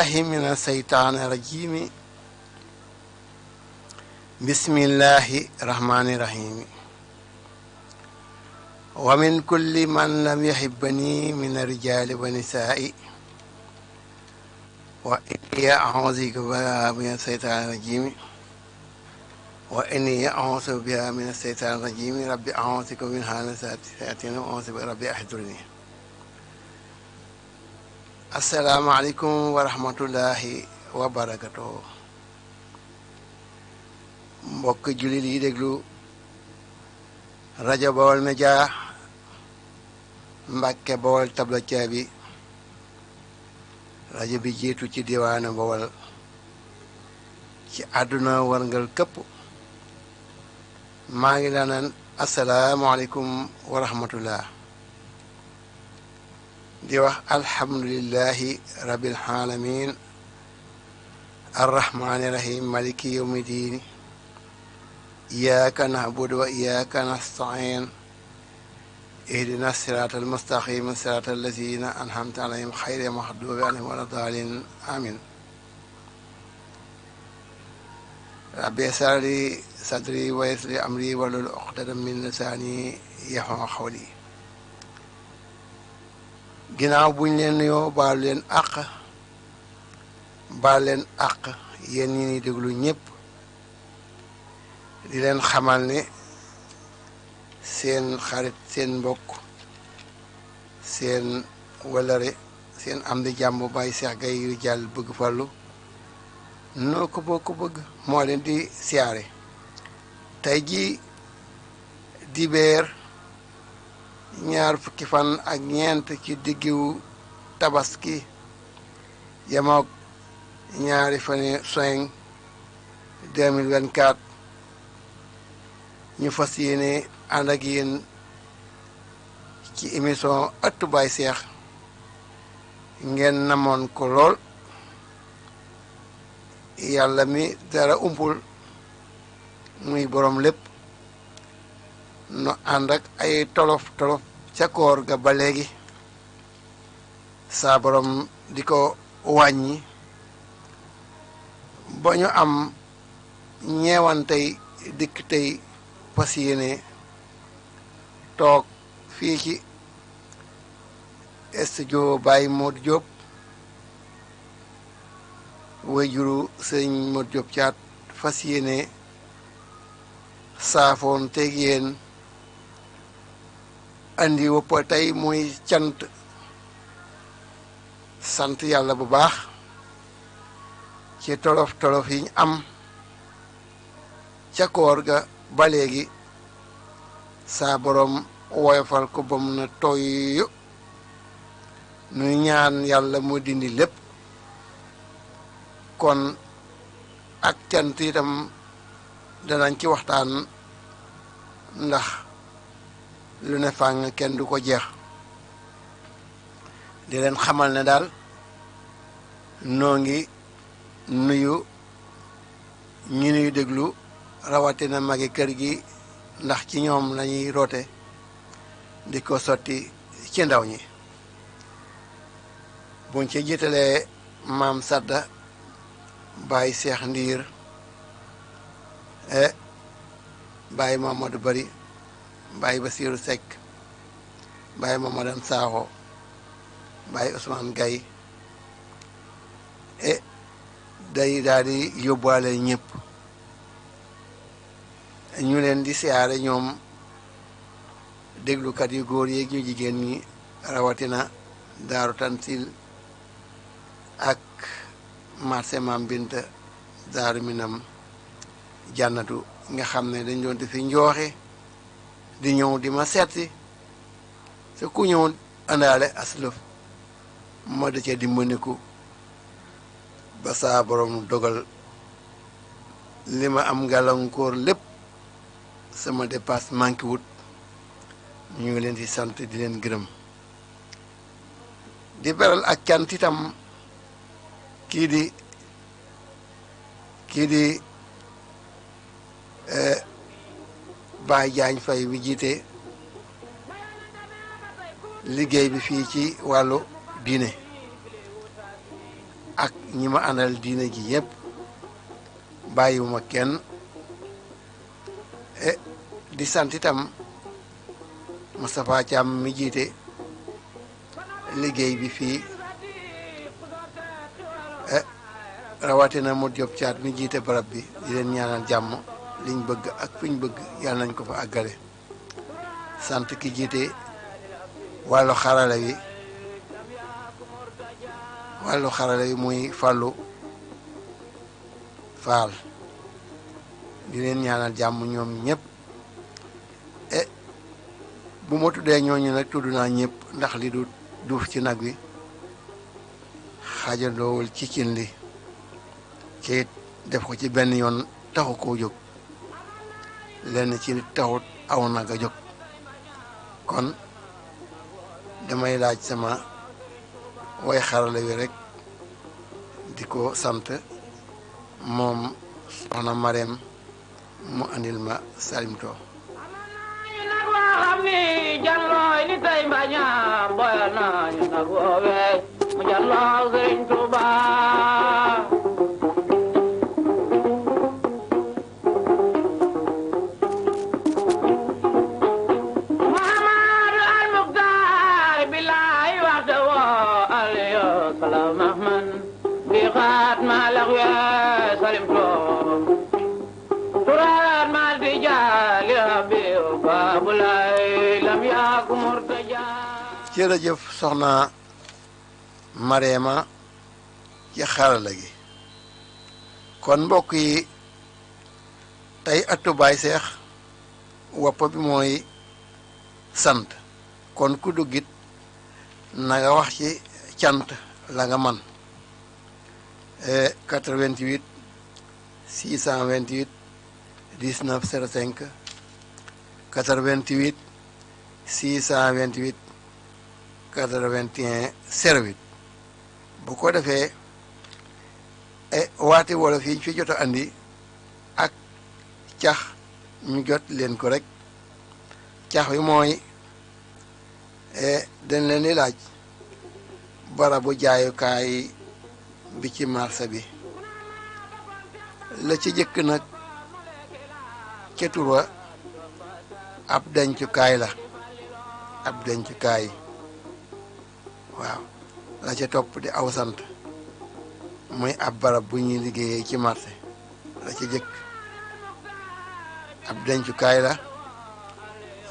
بالله من الشيطان الرجيم بسم الله الرحمن الرحيم ومن كل من لم يحبني من الرجال والنساء وإني أعوذ بها من الشيطان الرجيم وإني أعوذ بها من الشيطان الرجيم ربي أعوذ بك من همزات الشياطين وأعوذ بك ربي أحضرني. asalaamaaleykum wa rahmatullahi wa barakatuh. mbokk jullit yi déglu rajo Baol Média Mbàkke Baol tabla caabi rajo bi jiitu ci diwaanu Baol ci àdduna warngal këpp maa ngi la naan asalaamaaleykum wa rahmatullah di wax alhamdulillahi rabbil alamin arrahmani rahim maliki yawmi diini iyyaka na'budu wa iyyaka nasta'in ihdina sirata almustaqim sirata allazina an'amta alayhim xayri maxdubi alayhim wala daalin amin rabbi yassir li sadri wa yassir li amri wahlul uqdatan min lisaani yafqahu qawli. ginnaaw buñ leen nuyoo baal leen àq yéen ñi ni déglu ñëpp di leen xamal ne seen xarit seen mbokk seen walare seen am di jàmm Baye Cheikh Gaye Ridial bëgg fallu noo ko bokk bëgg moo leen di siyaare tey ji dibeer ñaar fukki fan ak ñeent ci diggiwu tabaski yemook ñaari fani juin 2024 ñu fas yéene ànd ak yéen ci émission ëttu Baye Cheikh ngeen namoon ko lool yàlla mi dara umpul muy boroom lépp no ànd ak ay tolof ca koor ga ba léegi saa borom di ko wàññi ba ñu am ñeewantey dikk tey fas yéene toog fii ci studio Baye Modou Diop wayjuru sëñ Modou Diop caat fas yéene saafoon teeg yéen andi woppa tey muy sant yàlla bu baax ci tolof yi ñu am ca koor ga ba léegi saa borom woyofal ko ba mu na toyyu nuy ñaan yàlla mu dindi lépp kon ak cant itam danañ ci waxtaan ndax lu ne fàng kenn du ko jeex di leen xamal ne daal noo ngi nuyu ñi nuy déglu rawatina magi kër gi ndax ci ñoom lañuy roote di ko sotti ci ndaw ñi buñ ci jiitalee maam Sadda Baye Cheikh Ndiir Baye Mamadou Bari Baye Basiiru Seck Baye Mamadan Saaxo Baye Ousmane Gaye day daal di yóbbaale ñëpp ñu leen di siyaare ñoom déglukat yu góor yeeg ñu jigéen ñi rawatina Daaru Tansil ak marché Mam Binta Daaru Minam jànnatu nga xam ne dañ doon di fi njooxe di ñëw di ma seetsi sa ku ñëw àndaale aslëf ma da ca dimbandiku ba saa borom dogal li ma am gàllankoor lépp sama dépasse manqué wut ñu ngi leen di sant di leen gërëm di beral ak cant itam kii di Baye Jaañ Fay bi jiite liggéey bi fii ci wàllu diine ak ñi ma àndal diine ji yëpp bàyyiwuma kenn di sant itam Moustapha Thiam mi jiite liggéey bi fii rawatina mu Diop Thiat mi jiite barab bi di leen ñaanal jàmm liñ bëgg ak fuñ bëgg yàlla nañ ko fa àggale sant ki jiite wàllu xarala wi muy Fallou Fall di leen ñaanal jàmm ñoom ñëpp bu ma tuddee ñooñu nag tudd naa ñëpp ndax li du duuf ci nag wi xaajandoowul ci cin li ci def ko ci benn yoon taxu koo jóg lenn ci taxut aw nag a jóg kon damay laaj sama way xarala wi rek di ko sant moom soxna Mareem mu andil ma salimto jallooy ni tay mbaña boyal nañu nag woowe mu jalloo Sëriñ Tuuba Muhammadu al Muxtaar bilaay waxta woo aliyo salaam ahman bi xaat ma lax we salim too turaat ma di jaali habiw baabulaay jërëjëf soxna Mareema ci xarala gi kon mbokk yi tey ëttu Baay Seex wopp bi mooy sant kon ku duggit na nga wax ci cant la nga man 88 628 19 05 88 628 81 08 bu ko defee waati wolof yi fi jot a andi ak cax ñu jot leen ko rek cax wi mooy dañ leen di laaj barabu jaayukaay bi ci marché bi la ci jëkk nag ca turwa ab dencukaay la ab dencukaay waaw la ca topp di aw sant muy ab barab bu ñuy liggéeyee ci marché la ca jëkk ab dencukaay la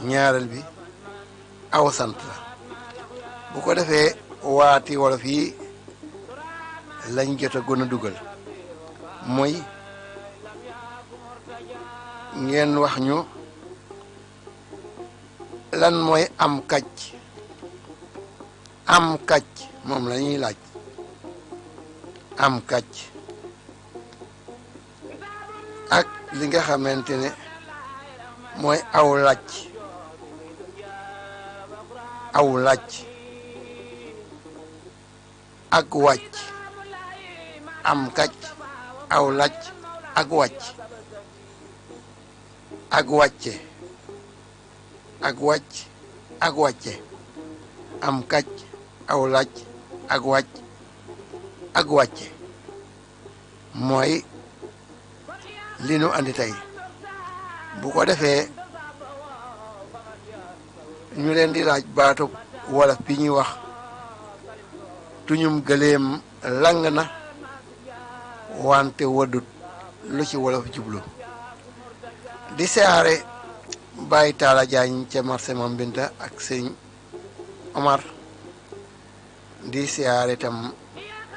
ñaareel bi aw sant la bu ko defee waati wolof yi lañ jot a gën a dugal muy ngeen wax ñu lan mooy am kàcc moom la ñuy laaj am kàcc ak li nga xamante ne mooy aw làcc ak wàcc am kàcc aw làcc ak wàcc ak wàcce ak wàcc ak wàcce am kàcc aw làcc ak wàcc ak wàcce mooy li nu andi tey bu ko defee ñu leen di laaj baatu wolof bi ñuy wax tuñum gëléem lang na wante waddut lu ci wolof jublu di siyaare Baye Talla Diagne ca marché Mame Binta ak sëñ Omar di siyaare itam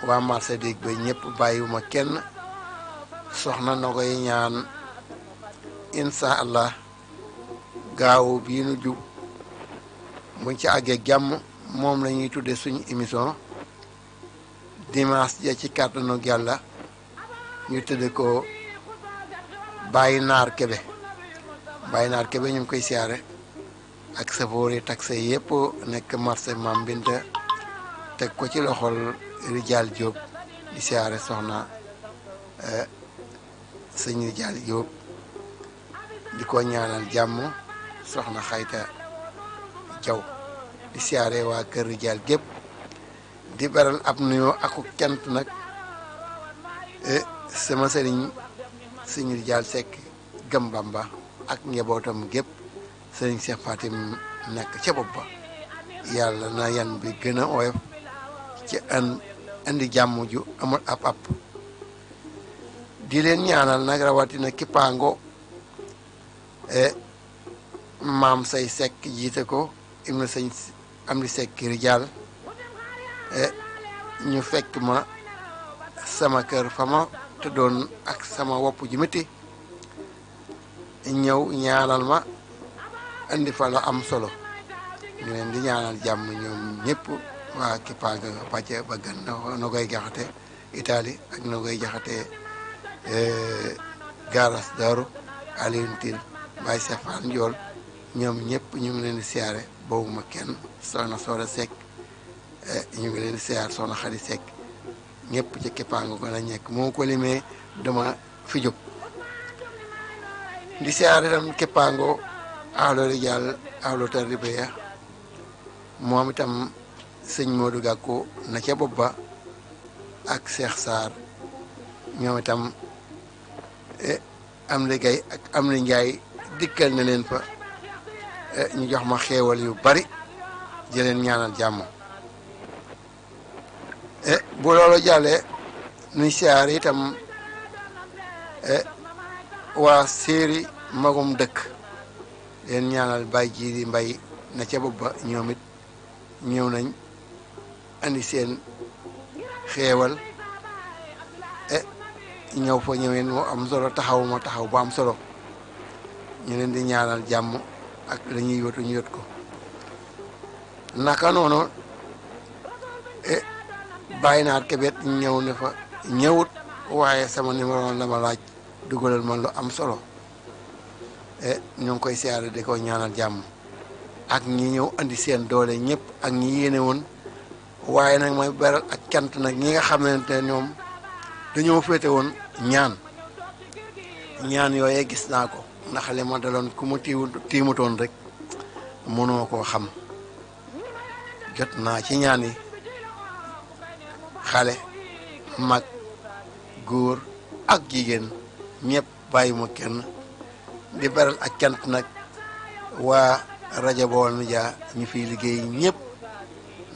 waa marché dégg ba ñëpp bàyyiwuma kenn soxna na koy ñaan insha allah gaaw bii nu jub buñ ci àggee jàmm moom la ñuy tudde suñu émission dimanche ja ci kàttanu yàlla ñu tëdde ko Baye Naar Kebe ñu ngi koy siyaare ak safoor yi taxe yëpp nekk marché Mame Binta teg ko ci loxol Rijal Diop di siyaare soxna sëñ Rijal Diop di ko ñaanal jàmm soxna Xayta Jaw di siyaare waa kër Rijal gépp di beral ab nuyoo ak cant nag sama sëriñ sëñ Rijaal Sekk Gëm Bamba ak njabootam gépp sëriñ Cheikh Fatim nekk ca bopp ba yàlla na yan bi gën a oyof ci andi jàmm ju amul ab di leen ñaanal nag rawatina kippaango maam say Sekk jiite ko im na sëñ am di Sekk Rijaal ñu fekk ma sama kër fa ma tëddoon ak sama wopp ji métti ñëw ñaanal ma andi fa la am solo ñu leen di ñaanal jàmm ñoom ñëpp waa kippaanga pàcce ba gan na koy jaxate Italie ak na koy jaxate garas Daaru Alioune Tine Baye Sefaan Njool ñoom ñëpp ñu ngi leen di siyaare boobu ma kenn soxna Sooda Sekk ñu ngi leen di siyaar soxna Xadi Sekk ñëpp ci kippaango gën a ñekk moo ko limee dama fi jóg di siyaar itam kippaango ahlu rijaal ahlu tarbiya moom itam sëñ Modou Gàkku na ca bopp ba ak Cheikh Sarr ñoom itam am li gay ak am li njaay dikkal na leen fa ñu jox ma xéewal yu bari jëleen ñaanal jàmm bu loolu jàllee nuy siyaar itam waa séeri magum dëkk leen ñaanal Baay Jiili Mbay na ca bopp ba ñoom it ñëw nañ andi seen xéewal ñëw fa ñëween mu am solo taxaw bu am solo ñu leen di ñaanal jàmm ak la ñuy yotu ñu yot ko naka noonu bàyyi naat kebet ñëw ne fa ñëwut waaye sama numéro la ma laaj dugalal man lu am solo ñu ngi koy siyaare di ko ñaanal jàmm ak ñi ñëw andi seen doole ñëpp ak ñi yéene woon waaye nag may beral ak cant nag ñi nga xamante ne ñoom dañoo féete woon ñaan yooyee gis naa ko ndax li ma daloon ku mu tiimutoon rek mënoo koo xam jot naa ci ñaan yi xale mag góor ak jigéen ñëpp bàyyi ma kenn di beral ak cant nag waa rajo Baol Médias ñu fiy liggéey ñëpp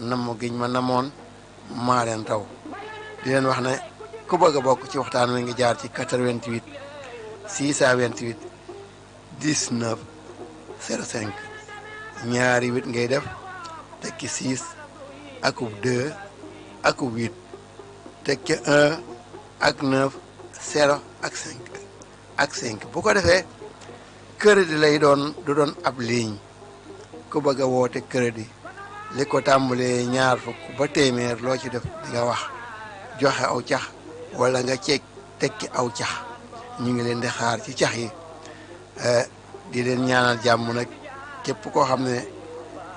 namu giñ ma namoon maa leen raw di leen wax ne ku bëgg a bokk ci waxtaan wi ngi jaar ci 88 628 19 05 ñaari 8 ngay def tekki 6 akub 2 akub 8 tekki 1 ak 9 0 ak 5 ak 5 bu ko defee crédit lay doon du doon ab ligne ku bëgg a woote crédit li ko tàmbalee ñaar fukk ba téeméer loo ci def di nga wax joxe aw cax wala nga ceeg tekki aw cax ñu ngi leen di xaar ci cax yi di leen ñaanal jàmm nag képp koo xam ne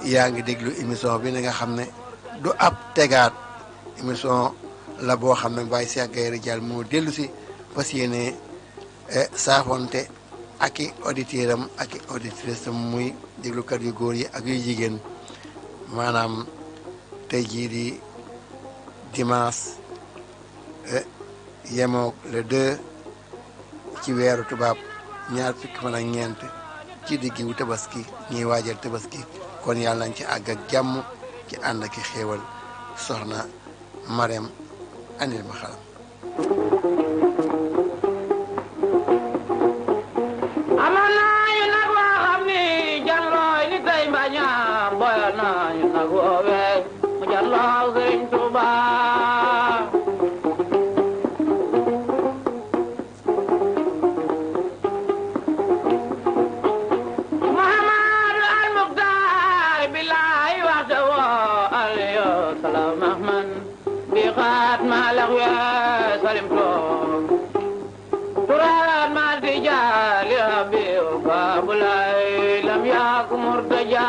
yaa ngi déglu émission bi na nga xam ne du ab tegaat émission la boo xam ne Baye Cheikh Gaye Ridial moo dellu si fas yéene saafonte ak i auditeurs am ak i auditrices am muy déglukat yu góor yi ak yu jigéen maanaam tey jii di dimanche yemook le 2 ci weeru tubaab ñaar fukki fan ak ñeent ci diggu tabaski ñuy waajal tabaski kon yàlla nañ ci àgg ak jàmm ci ànd ak i xéewal soxna Marème andil ma xalam amoon nañu nag woo xam ni janlooy ni tey mbañaam boyal nañu nag woowee mu janloo Sëriñ Tuuba Muhammadu al Muxtaar billaay waxta woo aliyo salaam ahman bi xaat ma lax wee salim toog Qur'an ma tijali rabbi kabulay lam yaku murtaja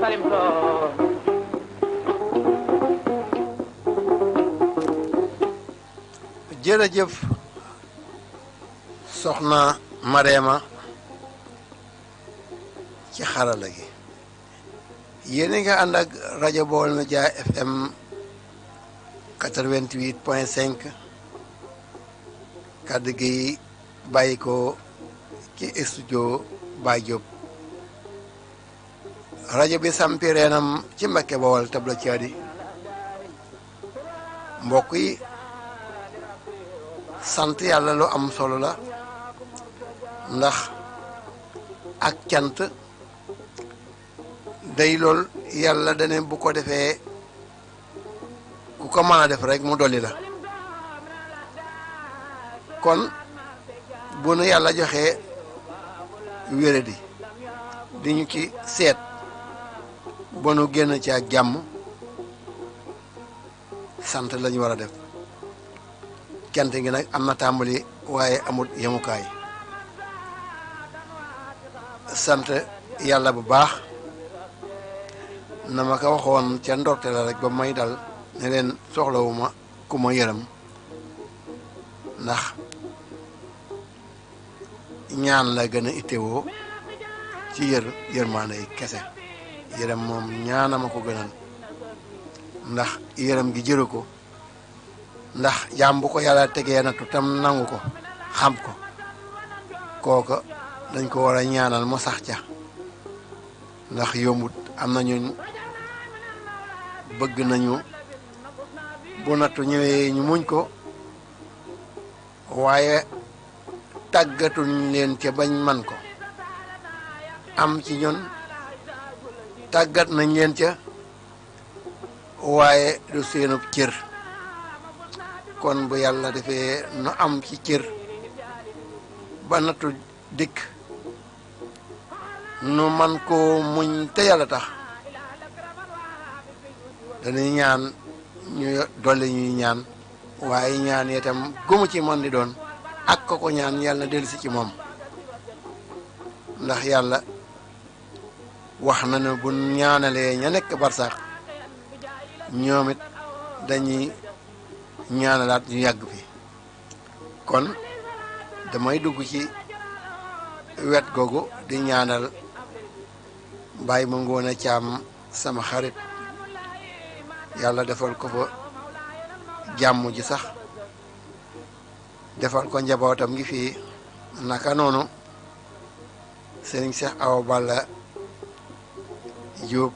kalim to jërëjëf soxna Marema ci xarala gi yéen nga ànd ak rajo Baol Média FM 88.5 kàddu gi bàyyi ko ci studio Baye Diop rajo bi sampi reenam ci Mbacké Bawol tabla caadi mbokk yi sant yàlla lu am solo la ndax ak cant day lool yàlla dane bu ko defee ku ko mën a def rek mu dolli la kon bu nu yàlla joxee wéradi di ñu ci seet ba nu génn ci ak jàmm sant lañu war a def cant gi nag am na tàmbali waaye amul yemukaay sant yàlla bu baax na ma ko waxoon ca ndorte la rek ba may dal ne leen soxlawuma ku ma yërëm ndax ñaan la gën a ittewoo ci yërmaande yi kese yërëm moom ñaanama ko gënal ndax yërëm gi jëru ko ndax jaam bu ko yàlla tegee nattu tam nangu ko xam ko kooka dañ ko war a ñaanal mu sax ca ndax yombut am na ñun bëgg nañu bu nattu ñëwee ñu muñ ko waaye tàggatuñ leen ca bañ man ko am ci ñun tàggat nañ leen ca waaye du seenub cër kon bu yàlla defee nu am ci cër ba nattu dikk nu man koo muñ te yàlla tax dañuy ñaan ñu dolli ñuy ñaan waaye ñaan itam gumu ci man di doon ak ko ñaan yàlla na dellusi ci moom ndax yàlla wax na ne bu ñaanalee ña nekk barsax ñoom it dañuy ñaanalaat ñu yàgg fi kon damay dugg ci wet googu di ñaanal Baye ma ngoone Caam sama xarit yàlla defal ko fa jàmm ji sax defal ko njabootam ngi fii naka noonu Serigne Cheikh Awa Balla Diop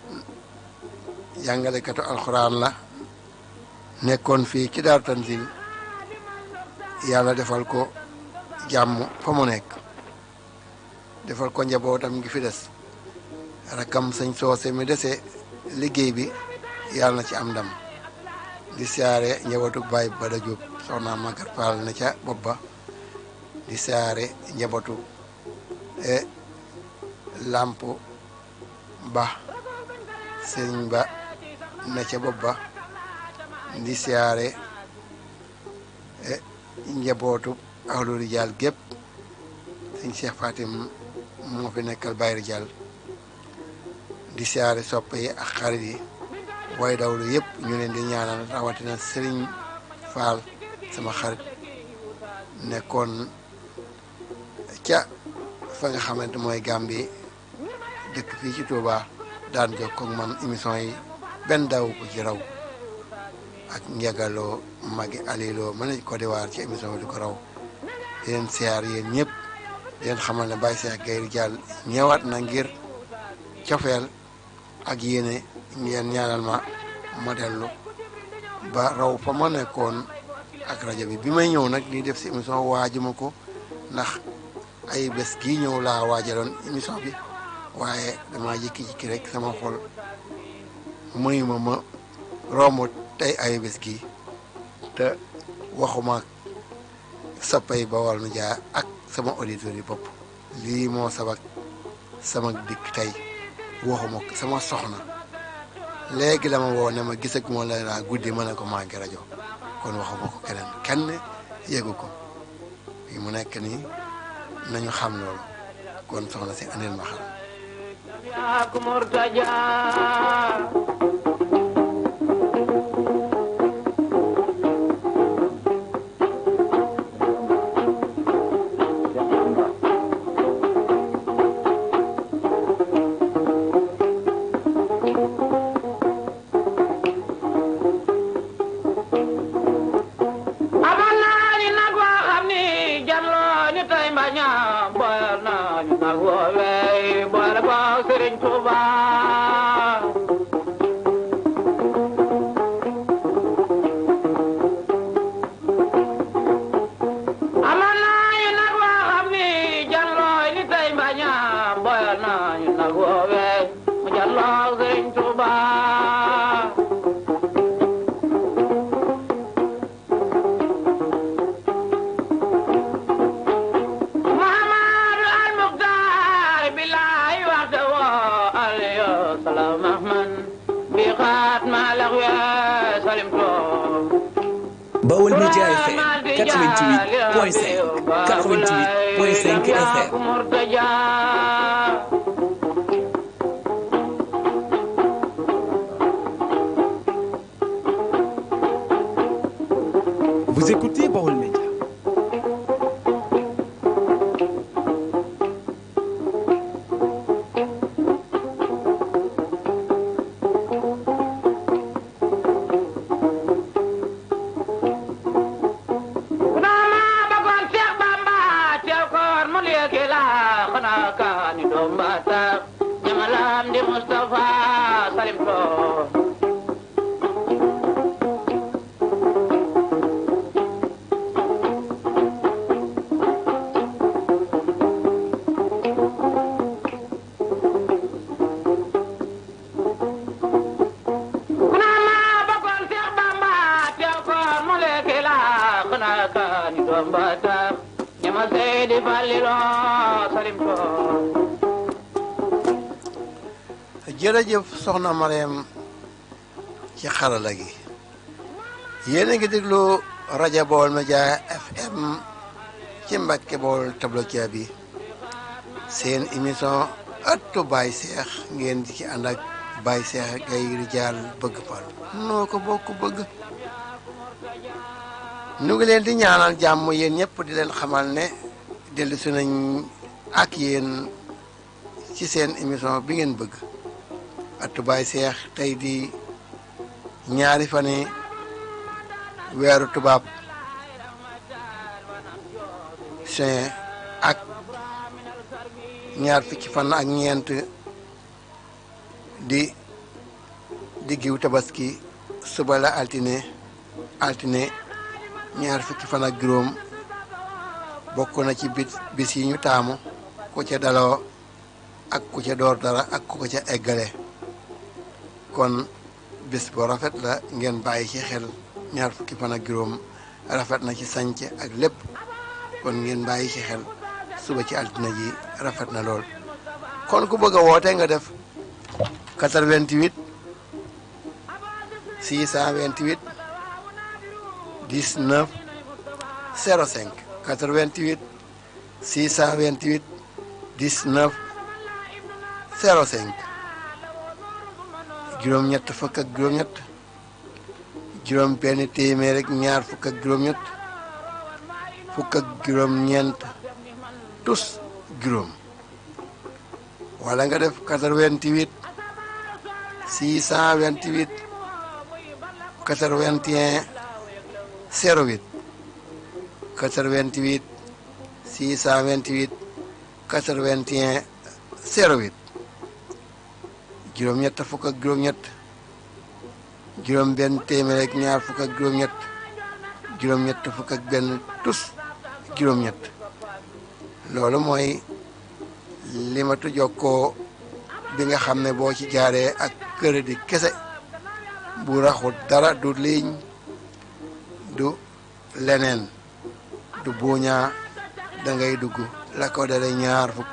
jàngalekatu alxuraan la nekkoon fii ci Daaru Tanzil yàlla defal ko jàmm fa mu nekk defal ko njabootam ngi fi des rakam sëñ soose mi dese liggéey bi yàlla na ci am ndam di siyaare njabootug Baye Bada Diop soxna Magar Fall na ca bopp ba di siyaare njabootu Lamp Ba sëñ ba na ca bopp ba di siyaare njabootu ahlu rijaal gépp sëñ Cheikh Fatim moo fi nekkal Baye Rijaal di siyaare soppe yi ak xarit yi way dawlu yëpp ñu leen di ñaanal rawatina Serigne Fall sama xarit nekkoon ca fa nga xamante mooy Gambie dëkk fii ci Touba daan jokkoo ak man émission yi benn daaw ko ci raw ak njagaloo magi aliloo mën nañ ko di waar ci émission bi di ko raw di leen siyaar yéen ñëpp di leen xamal ne Baye Cheikh Gaye Rijaal ñëwaat na ngir cofeel ak yéene ngeen ñaanal ma dellu ba raw fa ma nekkoon ak rajo bi may ñëw nag di def si émission waajuma ko ndax ay bés gii ñëw laa waajaloon émission bi waaye dama jékki-jékki rek sama xol mayuma ma romb tey ay bés gii te waxuma soppay Baol Média ak sama auditeurs yi bopp lii moo sabak sama dikk tey waxuma sama soxna léegi la ma woo ne ma gisaguma la laa guddi ma ne ko maa ngi rajo kon waxuma ko kenn yëgu ko fi mu nekk nii nañu xam loolu kon soxna si andil ma xam yak murtaja Baol Média FM 88.5 88.5 FM. Vous écoutez Baol Média. jërëjëf soxna Mariam ci xarala gi yéen a ngi déglu rajo Baol Média FM ci Mbàkke Baol tableau bi seen émission ëttu Baye Cheikh ngeen di ci ànd ak Baye Cheikh Gaye Rijaal bëgg fal noo ko bokk bëgg nu ngi leen di ñaanal jàmm yéen ñëpp di leen xamal ne dellu si nañ ak yéen ci seen émission bi ngeen bëgg ëttu Baye Cheikh tey di ñaari fani weeru tubaab juin ak ñaar fukki fan ak ñeent di diggiw tabaski suba la altine ñaar fukki fan ak juróom bokk na ci bis yi ñu taamu ku ca daloo ak ku ca door dara ak ku ko ca eggale kon bis bu rafet la ngeen bàyyi ci xel ñaar fukki fan ak juróom rafet na ci sanc ak lépp kon ngeen bàyyi ci xel suba ci altine ji rafet na lool kon ku bëgg a woote nga def 88 628 19 05 88 628 19 05 juróom-ñett fukk ak juróom-ñett juróom benn téeméer ak ñaar fukk ak juróom-ñett fukk ak juróom-ñeent tus juróom wala nga def 88 628 81 08 88 628 81 08 juróom-ñett fukk ak juróom-ñett juróom benn téeméer ak ñaar fukk ak juróom-ñett juróom-ñett fukk ak benn tus juróom-ñett loolu mooy limatu jokkoo bi nga xam ne boo ci jaaree ak crédit kese bu raxul dara du ligne du leneen du buuñaa da ngay dugg la ko dale ñaar fukk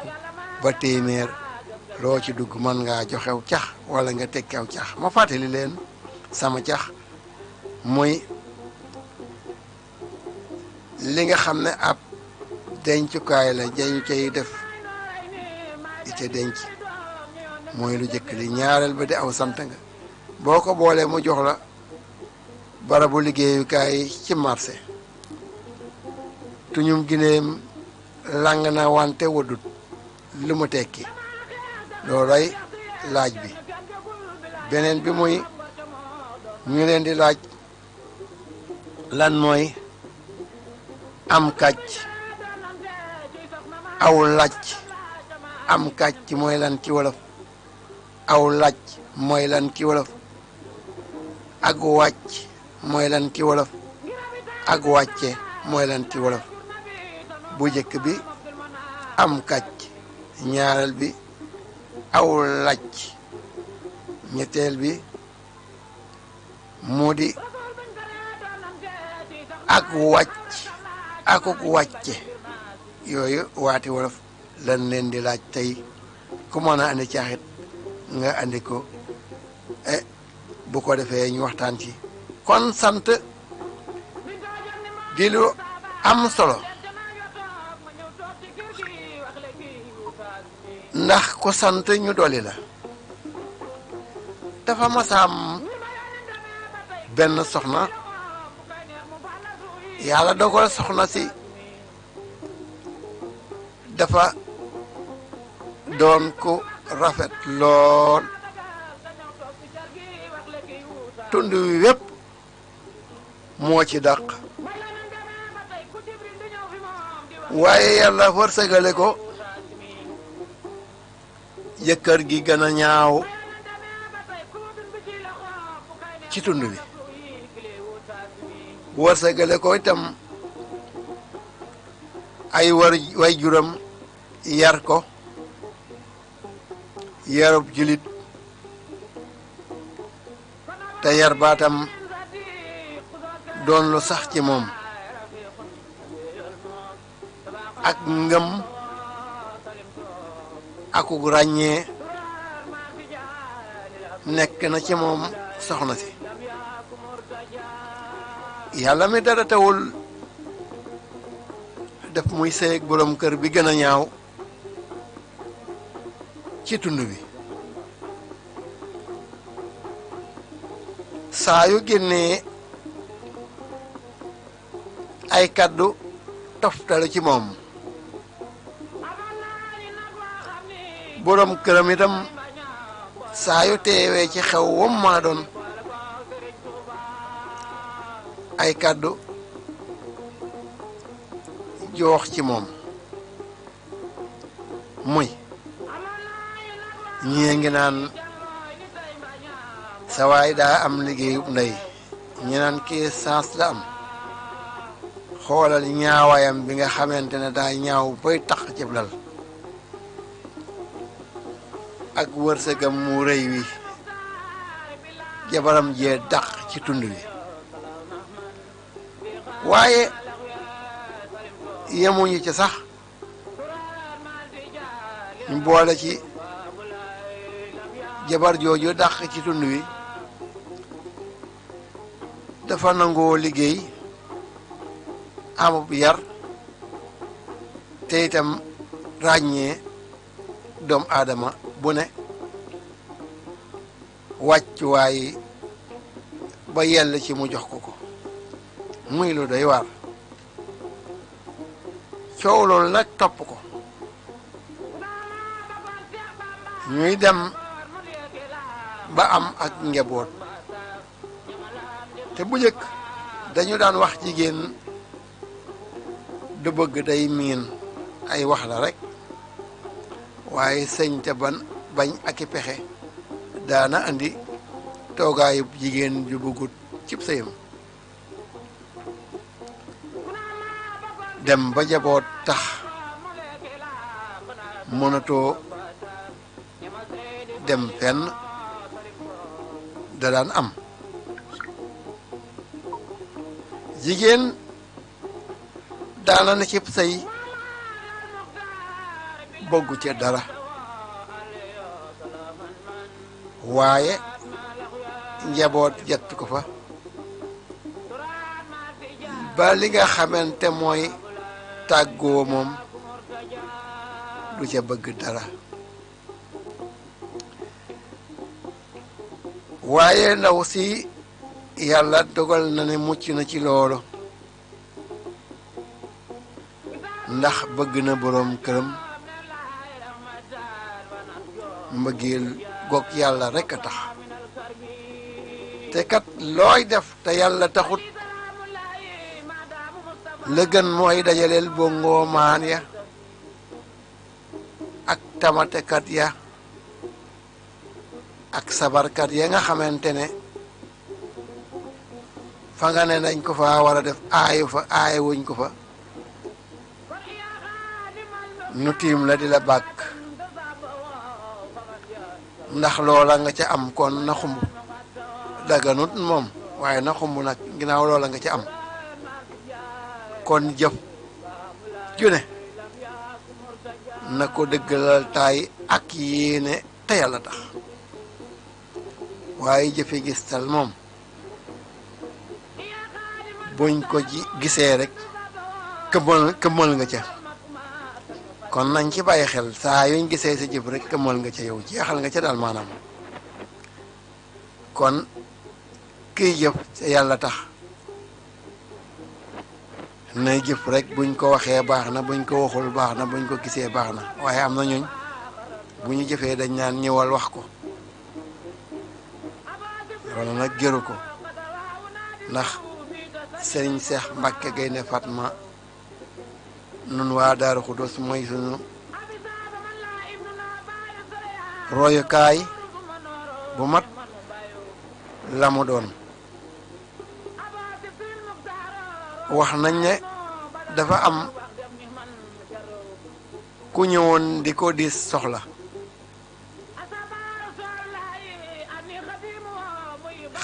ba téeméer loo ci dugg mën ngaa joxew cax wala nga tekkew cax ma fàttali leen sama cax muy li nga xam ne ab dencukaay la dañu cay def ite denc mooy lu jëkk li. ñaareel ba di aw sant nga boo ko boolee mu jox la barabu liggéeyukaay ci marché. tuñum gileem lang na wante waddut lu mu tekki loolay laaj bi. beneen bi muy ñu leen di laaj lan mooy am kàcc aw làcc. am kàcc mooy lan ci wolof, aw làcc mooy lan ci wolof, ak wàcc mooy lan ci wolof, ak wàcce mooy lan ci wolof. bu jëkk bi am kàcc, ñaareel bi aw làcc, ñetteel bi mu di ak wàcc akuk wàcce. yooyu waati wolof lan leen di laaj tey. ku mën a andi caaxit nga andi ko bu ko defee ñu waxtaan ci. kon sant di lu am solo ndax ku sant ñu dolli la. dafa masaam benn soxna yàlla dogal soxna si dafa doon ku rafet lool. tund wi wépp moo ci dàq. waaye yàlla wërsëgale ko jëkkër gi gën a ñaaw ci tund wi. wërsëgale ko itam ay way juram yar ko yarub julit te yar baatam doon lu sax ci moom ak ngëm akuk ràññee nekk na ci moom soxna si. yàlla mi dara tawul def muy sëyeeg borom kër bi gën a ñaaw ci tund bi. saa yu génnee ay kaddu toftalu ci moom borom këram itam saa yu teewee ci xew wam maa doon ay kaddu joox ci moom muy ñii ngi naan sa waay daa am liggéeyub ndey, ñi naan kii sens la am. xoolal ñaawayam bi nga xamante ne daa ñaaw bay tax cib lal ak wërsëgam mu rëy wi jabaram jee dàq ci tund wi. waaye yemuñu ci sax ñu boole ci jabar jooju dàq ci tund wi dafa nangoo liggéey amub yar te itam ràññee doomu aadama bu ne wàccuwaay ba yell ci mu jox ko ko. muy lu doy waar. coow loolu nag topp ko ñuy dem ba am ak njaboot. te bu njëkk dañu daan wax jigéen du bëgg day miin ay wax la rek, waaye sëñ te bañ ak i pexe daana andi toogaayub jigéen ju bëggut cib sëyam. dem ba jaboot tax mënatoo dem fenn da daan am. jigéen daana na cib sëy bëggu ca dara, waaye njaboot jett ko fa ba li nga xamante mooy tàggoo moom du ca bëgg dara. waaye ndaw si yàlla dogal na ne mucc na ci loolu ndax bëgg na boroom këram mbëggeel goog yàlla rekk a tax te kat looy def te yàlla taxut la gën mooy dajaleel bongoo maan ya ak tamatekat ya ak sabarkat ya nga xamante ne fa nga ne dañ ko fa war a def aayu fa aayu wuñ ko fa nu tiim la di la bàkk ndax loola nga ca am kon na xumb daganut moom waaye na xumb nag ginnaaw loola nga ca am kon jëf june na ko dëggalal taay ak yéene te yàlla tax waaye jëfe gistal moom buñ ko gisee rek këmmal nga ca kon nañ ci bàyyi xel saa yuñ gisee sa jëf rek këmmal nga ca yow jeexal nga ca daal maanaam kon kiy jëf te yàlla tax na jëf rek buñ ko waxee baax na buñ ko waxul baax na buñ ko gisee baax na waaye am na ñooñ bu ñu jëfee dañ naan ñëwal wax ko loolu nag jëru ko ndax sëriñ Seex Mbàkke Gaynde Fatma nun waa Daaru Xudoos mooy sunu royukaay bu mat la mu doon wax nañ ne dafa am ku ñëwoon di ko diis soxla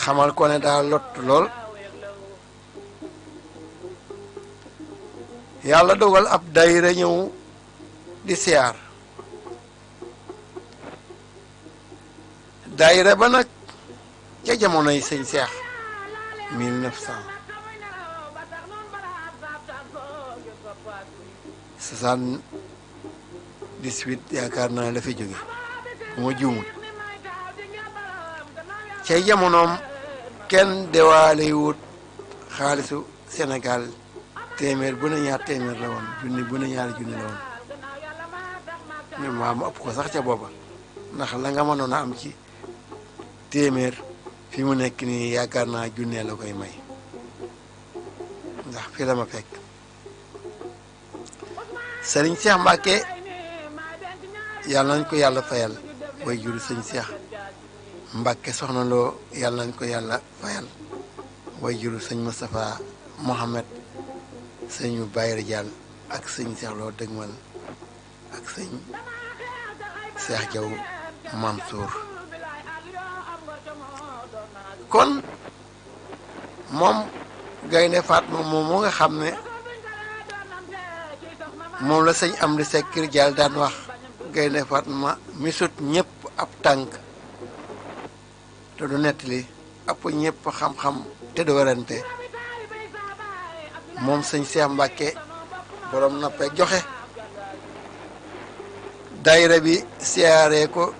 xamal ko ne daa lott lool yàlla dogal ab dayra ñëw di siyaar dayra ba nag ca jamonoy sëñ Seex 1978 yaakaar naa la fi jóge bu ma juumut cay jamonoom kenn dewaale wut xaalisu Sénégal téeméer bu ne ñaar téeméer la woon junni bu ne ñaari junni la woon ñu maam ëpp ko sax ca booba ndax la nga mënoon a am ci téeméer fi mu nekk nii yaakaar naa junnee la koy may ndax fi la ma fekk sëriñ Seex Mbàkke yàlla nañ ko yàlla fayal way juru sëñ Seex Mbàkke soxna loo yàlla nañ ko yàlla fayal way juru sëñ Moustapha Mohamed sëñ Bayra Diall ak sëñ Seex Loo dëgmal ak sëñ Seex Jaw Mansour kon moom Gaynde Fatma moom moo nga xam ne moom la sëñ Amdi Seck Diall daan wax Gaynde Fatma mi sut ñëpp ab tànk te du nettali ëpp ñëpp xam-xam te du werante moom sëñ Seex Mbàkke borom noppee joxe daayira bi siyaaree ko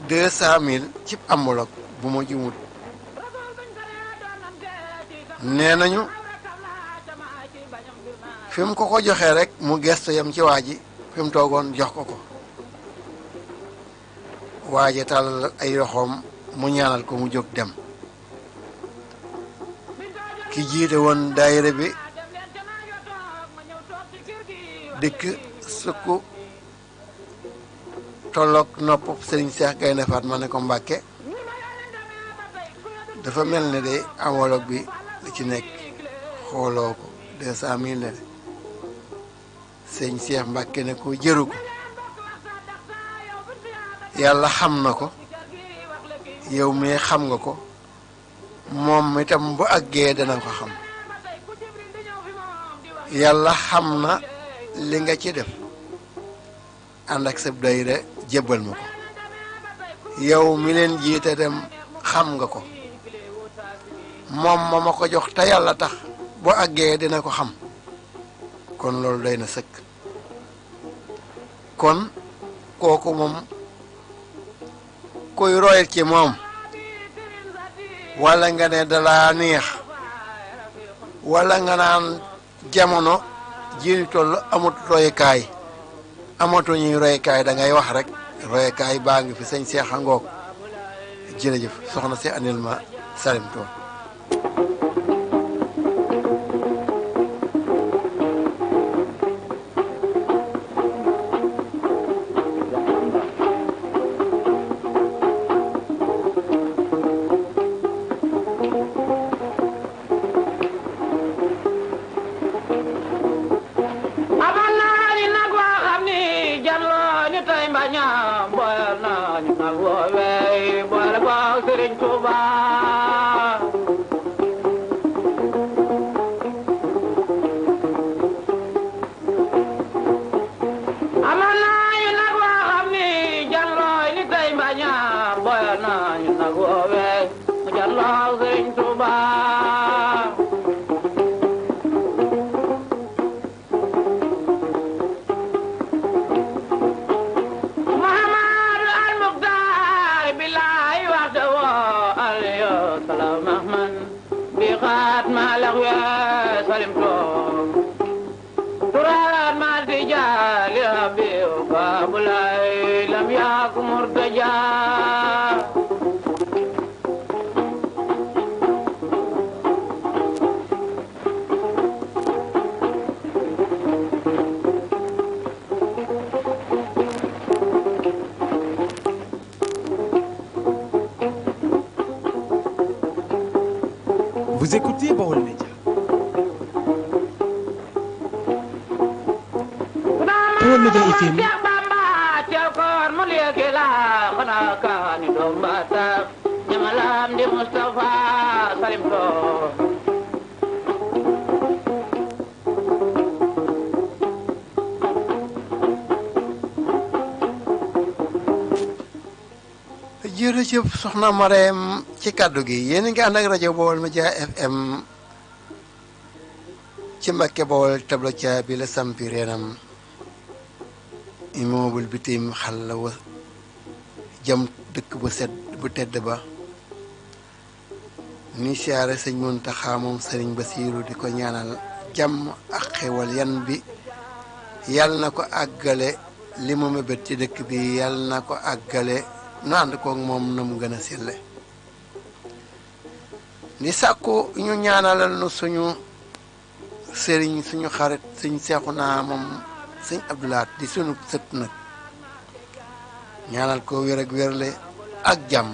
200,000 ci enveloppe bu ma jumut nee nañu fi mu ko joxee rek mu gestu yam ci waa ji fi mu toogoon jox ko waa ji tàllal ay loxoom mu ñaanal ko mu jóg dem ki jiite woon daayira bi dikk sukk tolloog nopp sëriñ Seex Gaynde Fatma ne ko Mbàkke dafa mel ne de enveloppe bi li ci nekk xooloo ko 200,000 la de sëñ Seex Mbàkke ne ko jëru ko yàlla xam na ko yow mi xam nga ko moom itam bu àggee dana ko xam yàlla xam na li nga ci def ànd ak sab daayira jébbal ma ko yow mi leen jiite dem xam nga ko moom ma ko jox te yàlla tax bu àggee dina ko xam kon loolu doy na sëkk kon kooku moom kuy royal ci moom wala nga ne dalaa neex wala nga naan jamono ji ñu toll amut royukaay amatuñuy royukaay da ngay wax rek royukaay baa ngi fi sëñ Seex a ngoog jërëjëf soxna si andil ma Salim Tool. Vous écoutez Baol Média. Baol Média FM. jërëjëf soxna Marème ci kàddu gi yéen a ngi ànd ak rajo Baol Média FM ci Mbàkke Bawol tabla ca bi la sampi reenam immeuble bitim xal la wa jëm dëkk bu sedd bu tedd ba ni siyaare sëñ Muntaxa moom sëriñ Basiiru di ko ñaanal jàmm ak xewal yan bi yàlla na ko àggale li mu mébét ci dëkk bi yàlla na ko àggale nu ànd koog moom na mu gën a selle di sàkku ñu ñaanalal nu suñu sëriñ suñu xarit sëñ Seexuna moom sëñ Abdulaat di suñu sët nag ñaanal ko wér ak wérle ak jàmm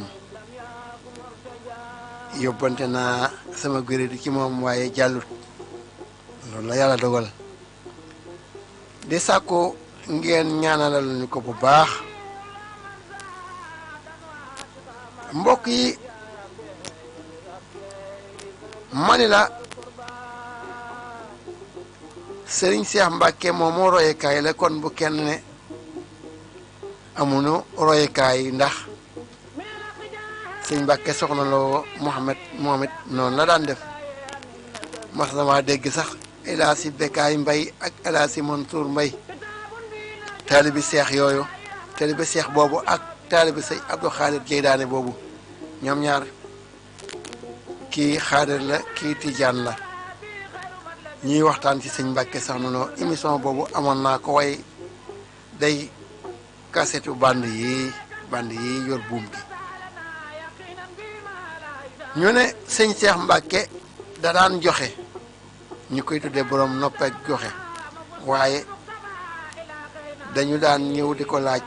yóbbante naa sama gëré di ci moom waaye jàllut loolu la yàlla dogal di sàkku ngeen ñaanalal ñu ko bu baax mbokk yi mani la sëriñ Seex Mbàkke moom moo royekaay la kon bu kenn ne amuñu royekaay ndax sëñ Mbàkke soxna loo Mohamed noonu la daan def mas dama dégg sax Elaaji Bekaay Mbay ak Elaaji Mansuur Mbay taalibi seex yooyu taalibi seex boobu ak taalibi sëñ Abdou Xaadir Jeydaane boobu ñoom ñaar kii xaadir la kii tijaan la ñuy waxtaan ci sëñ Mbàkke soxna loo émission boobu amoon naa ko way day kasetu band yi yor buum gi ñu ne sëñ Seex Mbàkke da daan joxe ñu koy tuddee borom noppeek joxe waaye dañu daan ñëw di ko laaj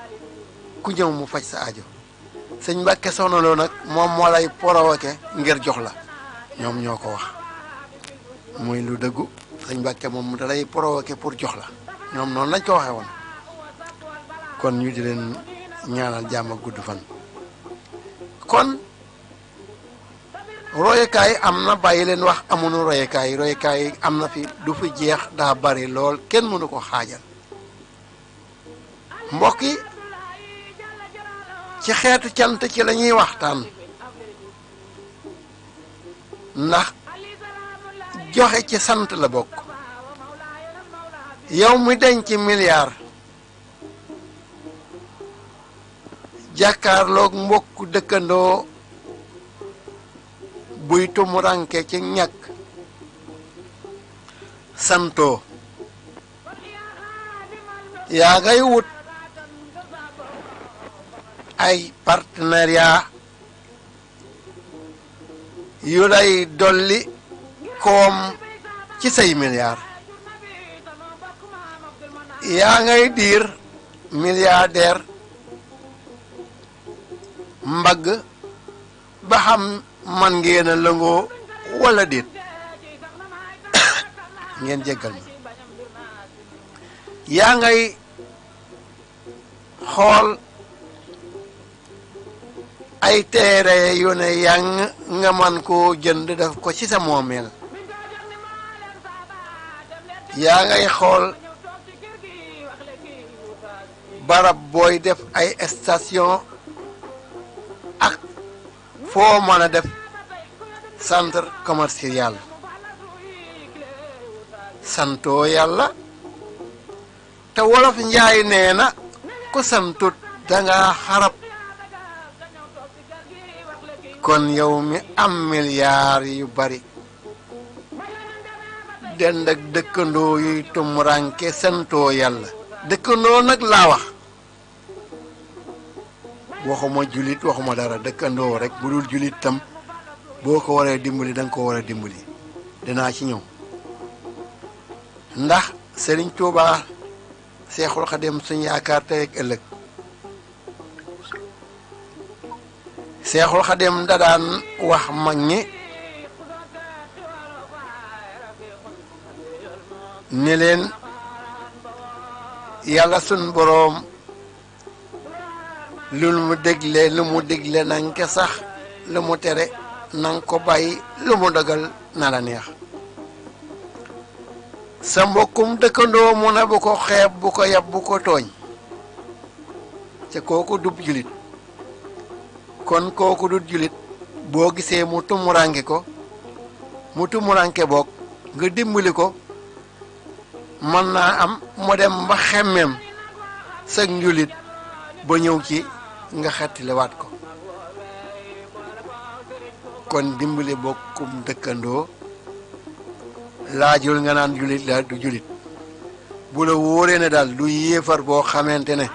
ku ñëw mu faj sa aajo sëñ Mbàkke soxna loo nag moom moo lay provoqué ngir jox la ñoom ñoo ko wax muy lu dëggu sëñ Mbàkke moom da lay provoqué pour jox la ñoom noonu lañ ko waxee woon kon ñu di leen ñaanal jàmm ak gudd fan kon royukaay am na bàyyi leen wax amuñu royukaay am na fi du fi jeex daa bari lool kenn mënu ko xaajal mbokk yi ci xeetu cant ci la ñuy waxtaan ndax joxe ci sant la bokk yow mi denc milliard jàkkaarloog mbokk dëkkandoo buy tumuranke ci ñàkk santoo yaa ngay wut ay partenariat yu lay dolli koom ci say milliards yaa ngay diir milliardaire mbagg ba xam man ngeen a lëngoo wala déet ngeen jéggal ma yaa ngay xool ay teere yu ne yang nga man koo jënd def ko ci sa moomeel yaa ngay xool barab booy def ay station ak foo mën a def centre commercial santoo yàlla te wolof njaay nee na ku santut danga xarab kon yow mi am milliards yu bari dend ak dëkkandoo yuy tumuranke santoo yàlla dëkkandoo nag laa wax waxuma julit waxuma dara dëkkandoo rek bu dul julit tam boo ko waree dimbali da nga ko war a dimbali dinaa ci ñëw ndax Sëriñ Tuubaa Seexul Xadim suñ yaakaar tey ak ëllëg Seexul Xadim da daan wax mag ñi ne leen yàlla sun boroom lu mu dégle nanga ko sax lu mu tere nanga ko bàyyi lu mu dogal na la neex sa mbokkum dëkkandoo mu ne bu ko xeeb bu ko yab bu ko tooñ te kooku dub julit kon kooku dub julit boo gisee mu tumuranke boog nga dimbali ko mën naa am mu dem ba xemmem sag njulit ba ñëw ci nga xettiliwaat ko kon dimbali bokkum dëkkandoo laajul nga naan julit la du julit bu la wóoree ne daal du yéefar boo xamante ne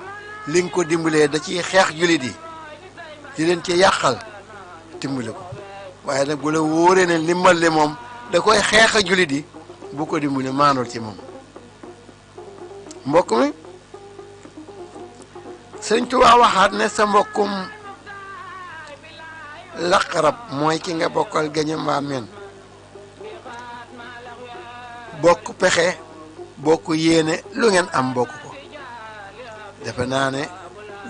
li nga ko dimbalee da ciy xeex julit yi di leen ci yàqal dimbali ko waaye nag bu la wóoree ne limbal li moom da koy xeex a julit yi bu ko dimbali maanul ci moom mbokk mi Sëriñ Tuubaa waxaat ne sa mbokkum laqarab mooy ki nga bokkal gañe mbaa men bokk pexe bokk yéene lu ngeen am bokk ko defe naa ne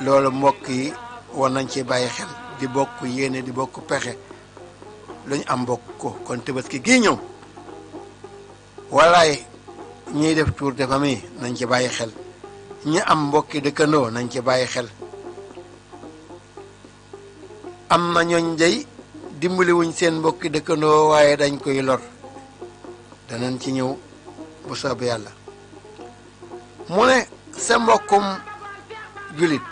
loolu mbokk yi war nañ ci bàyyi xel di bokk yéene di bokk pexe lu ñu am bokk ko kon Tabaski gii ñëw walaay ñiy def tour de famille nañ ci bàyyi xel ñi am mbokki dëkkandoo nañ ci bàyyi xel am na ñooñ day dimbaliwuñ seen mbokki dëkkandoo waaye dañ koy lor danañ ci ñëw bu soobee yàlla mu ne sa mbokkum julit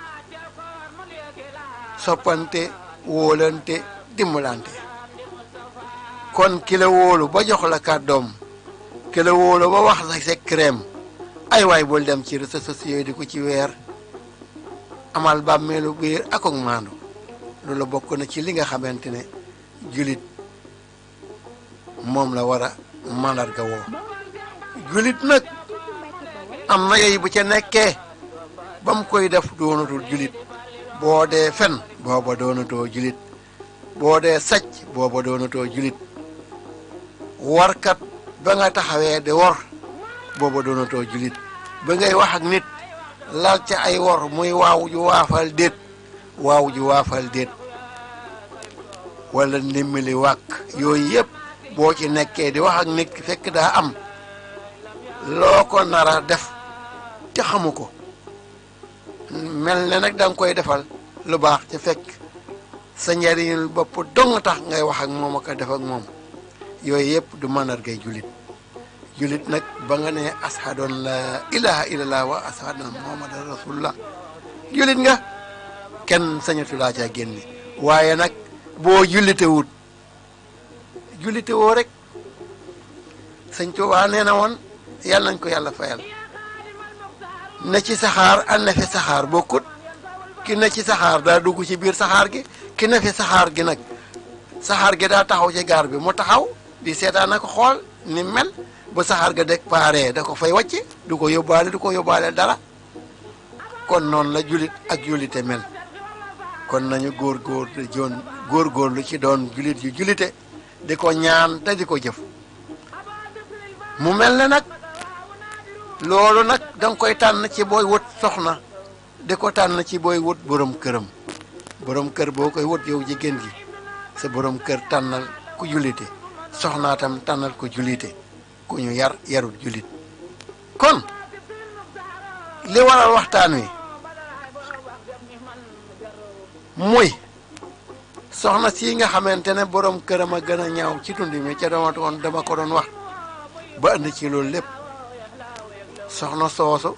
soppante wóolante dimbalante kon ki la wóolu ba jox la kàddoom ki la wóolu ba wax sa secret ay waay bul dem ci réseaux sociaux di ko ci weer amal bàmmeelu biir ak maandu loolu bokk na ci li nga xamante ne julit moom la war a mandarga woo julit nag am na yooyu bu ca nekkee ba mu koy def doonatul julit boo dee fen booba doonatoo julit boo dee sàcc booba doonatoo julit warkat ba nga taxawee di wor booba doonatoo julit ba ngay wax ak nit laal ca ay wor muy waaw ju waafal déet wala ndimbali wàkk yooyu yëpp boo ci nekkee di wax ak nit ki fekk daa am loo ko nara def te xamu ko mel ne nag da nga koy defal lu baax te fekk sa njariñul bopp dong tax ngay wax ak moom ak def ak moom yooyu yëpp du mandargay julit julit nag ba nga ne ashadu an la ilaha illallah wa ashadu an muhammadan rasulullah julit nga kenn sañatu laa caa génne waaye nag boo jullite wut jullite woo rek sëñ Tuubaa nee na woon yàlla nañ ko yàlla fayal ne ci saxaar ak ne fi saxaar bokkut ki ne ci saxaar daa dugg ci biir saxaar gi ki ne fi saxaar gi nag saxaar gi daa taxaw ci gaar bi mu taxaw di seetaan na ko xool ni mel ba saxaar ga deg paaree da ko fay wàcc du ko yóbbaale dara kon noonu la julit ak julite mel kon nañu góorgóorlu ci doon julit yu julite di ko ñaan te di ko jëf mu mel ne nag loolu nag danga koy tànn ci booy wut soxna di ko tànn ci booy wut borom këram borom kër boo koy wut yow jigéen gi sa borom kër tànnal ku julite soxnaatam tànnal ko julite ku ñu yarut julit kon li waral waxtaan wi muy soxna si nga xamante ne borom këram a gën a ñaaw ci tund mi ca dama ko doon wax ba indi ci loolu lépp soxna soosu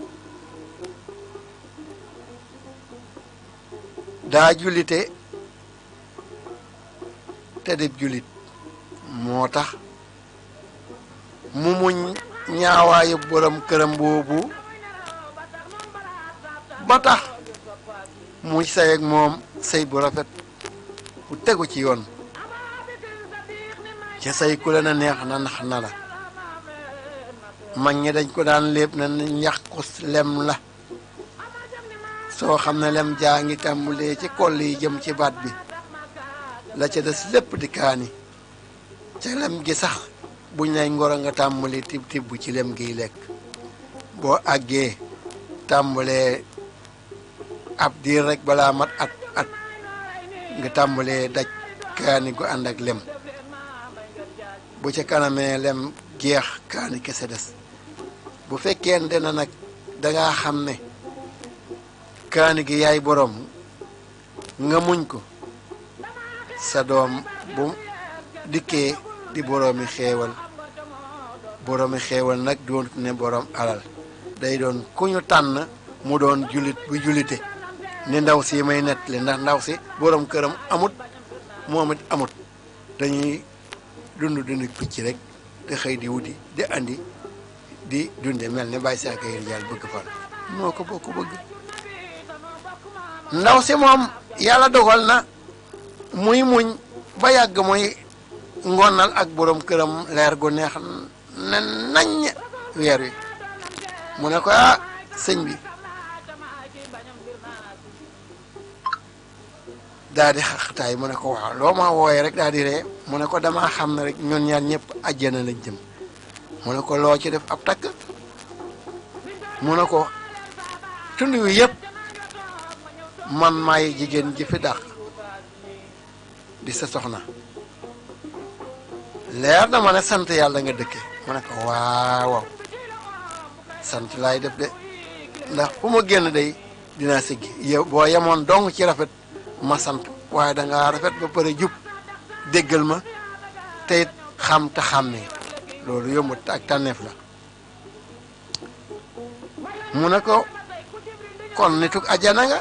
daa julite te dib julit moo tax mu muñ ñaawaayu borom këram boobu ba tax muy sëy ak moom sëy bu rafet bu tegu ci yoon ca sëy ku la na neex na nax na la mag ñi dañ ko daan léeb na ñàqus lem la soo xam ne lem jaa ngi tàmbulee ci koll yi jëm ci baat bi la ca des lépp di kaani ca lem gi sax buñ lay ngoro nga tàmbali tib ci lem giy lekk boo àggee tàmbalee ab diir rek balaa mat at nga tàmbalee daj kaani gu ànd ak lem bu ca kanamee lem jeex kaani kese des bu fekkente ne nag dangaa xam ne kaani gi yaay boroom nga muñ ko sa doom bu dikkee di boroomi xeewal nag doon ne boroom alal day doon ku ñu tànn mu doon julit bu julite ni ndaw si may nettali ndax ndaw si boroom këram amut moom it amut dañuy dund picc rek te xëy di wuti di andi di dunde mel ni bàyyi saaka yër yàlla bëgg fan noo ko bokk bëgg ndaw si moom yàlla dogal na muy muñ ba yàgg muy ngonal ak borom këram leer gu neex ne naññ weer wi mu ne ko sëñ bi daa di xaqtaay mu ne ko waaw loo ma wooye rek daa di ree mu ne ko damaa xam ne rek ñun ñaar ñëpp àjjana lañ jëm mu ne ko loo ci def ab takk mu ne ko tund wi yëpp man maay jigéen ji fi dàq di sa soxna leer na ma ne sant yàlla nga dëkke mu ne ko waaw sant laay def de ndax fu ma génn day dinaa siggi yow boo yemoon dong ci rafet ma sant waaye dangaa rafet ba pare jub déggal ma te it xam te xàmmee loolu yombut ak tànneef la mu ne ko kon nituk ajana nga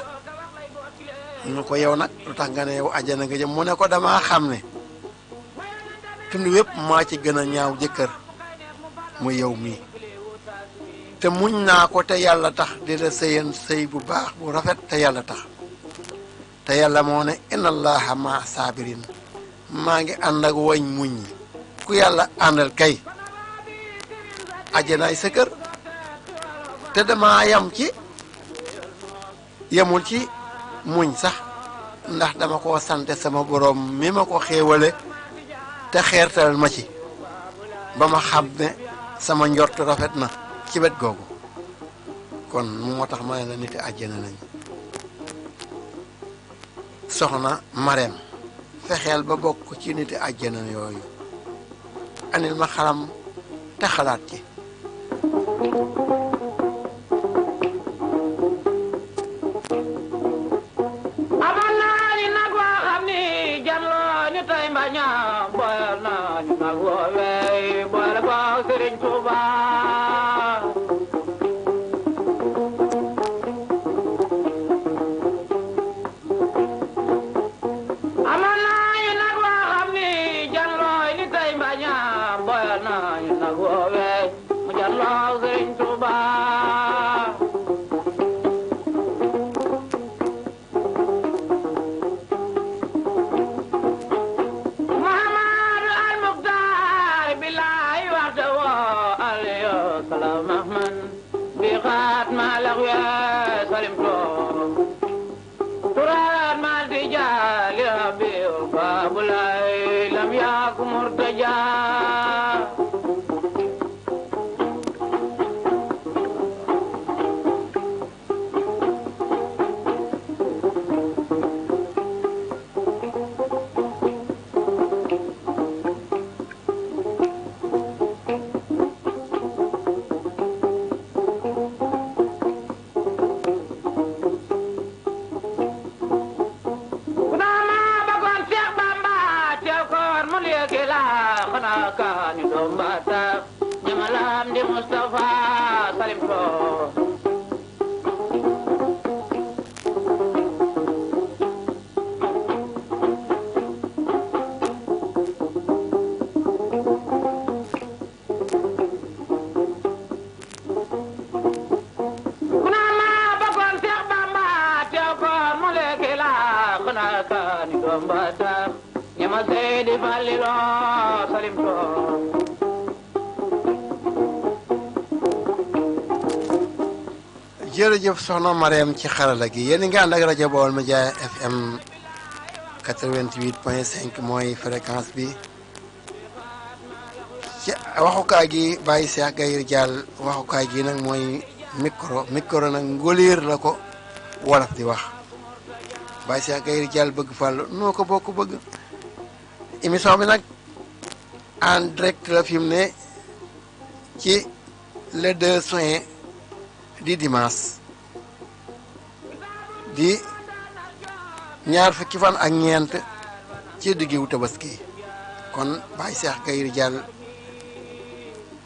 mu ne ko yow nag lu tax nga ne yow ajana nga jëm mu ne ko damaa xam ne tund wépp maa ci gën a ñaaw jëkkër mu yow mii te muñ naa ko te yàlla tax di la sëyan sëy bu baax bu rafet te yàlla tax te yàlla moo ne inna allaha ma sabirin maa ngi ànd ak wañ muñ ñi ku yàlla àndal kay ajanaay sa kër te dama yemul ci muñ sax ndax dama koo sante sama borom mi ma ko xéewale te xeertal ma ci ba ma xam ne sama njort rafet na ci wet googu kon moo tax ma ne la niti àjjana nañ soxna Mareem fexeel ba bokk ci niti àjjana yooyu anil ma xalam te xalaat ci amal naa ni nag waa xam ni janloo ni tey mbaña boyal naa ni nag woowee boyal ko Sëriñ Tuuba amal naa ni nag waa xam ni janloo ni tey nag woowee mu jàlloo Sëriñ Tuuba Muhammadu al Muxtaar billaay waxta woo aliyo salaam ahman bi xaat ma lax wee salim too turaat ma tijaali rabbi baabulaay lam yaaku murtaja kaani doom baata ñamalam di Mustafa salim ko kuna ma bakon Seex Bamba teew ko mu lekki la xana kaani doom baata ñama Seydi Fallilo salim ko jërëjëf soxna Mariam ci xarala gi yéen nga ànd ak rajo Baol Média FM 88.5 mooy fréquence bi ci waxukaay gi Baye Cheikh Gaye Diall waxukaay gi nag mooy micro nag ngóliir la ko wolof di wax Baye Cheikh Gaye Diall bëgg fàll noo ko bokk bëgg émission bi nag en direct la fi mu ne ci le 2 juin di dimanche di ñaar fukki fan ak ñeent ci diggu Tabaski kon Baye Cheikh Gaye Diall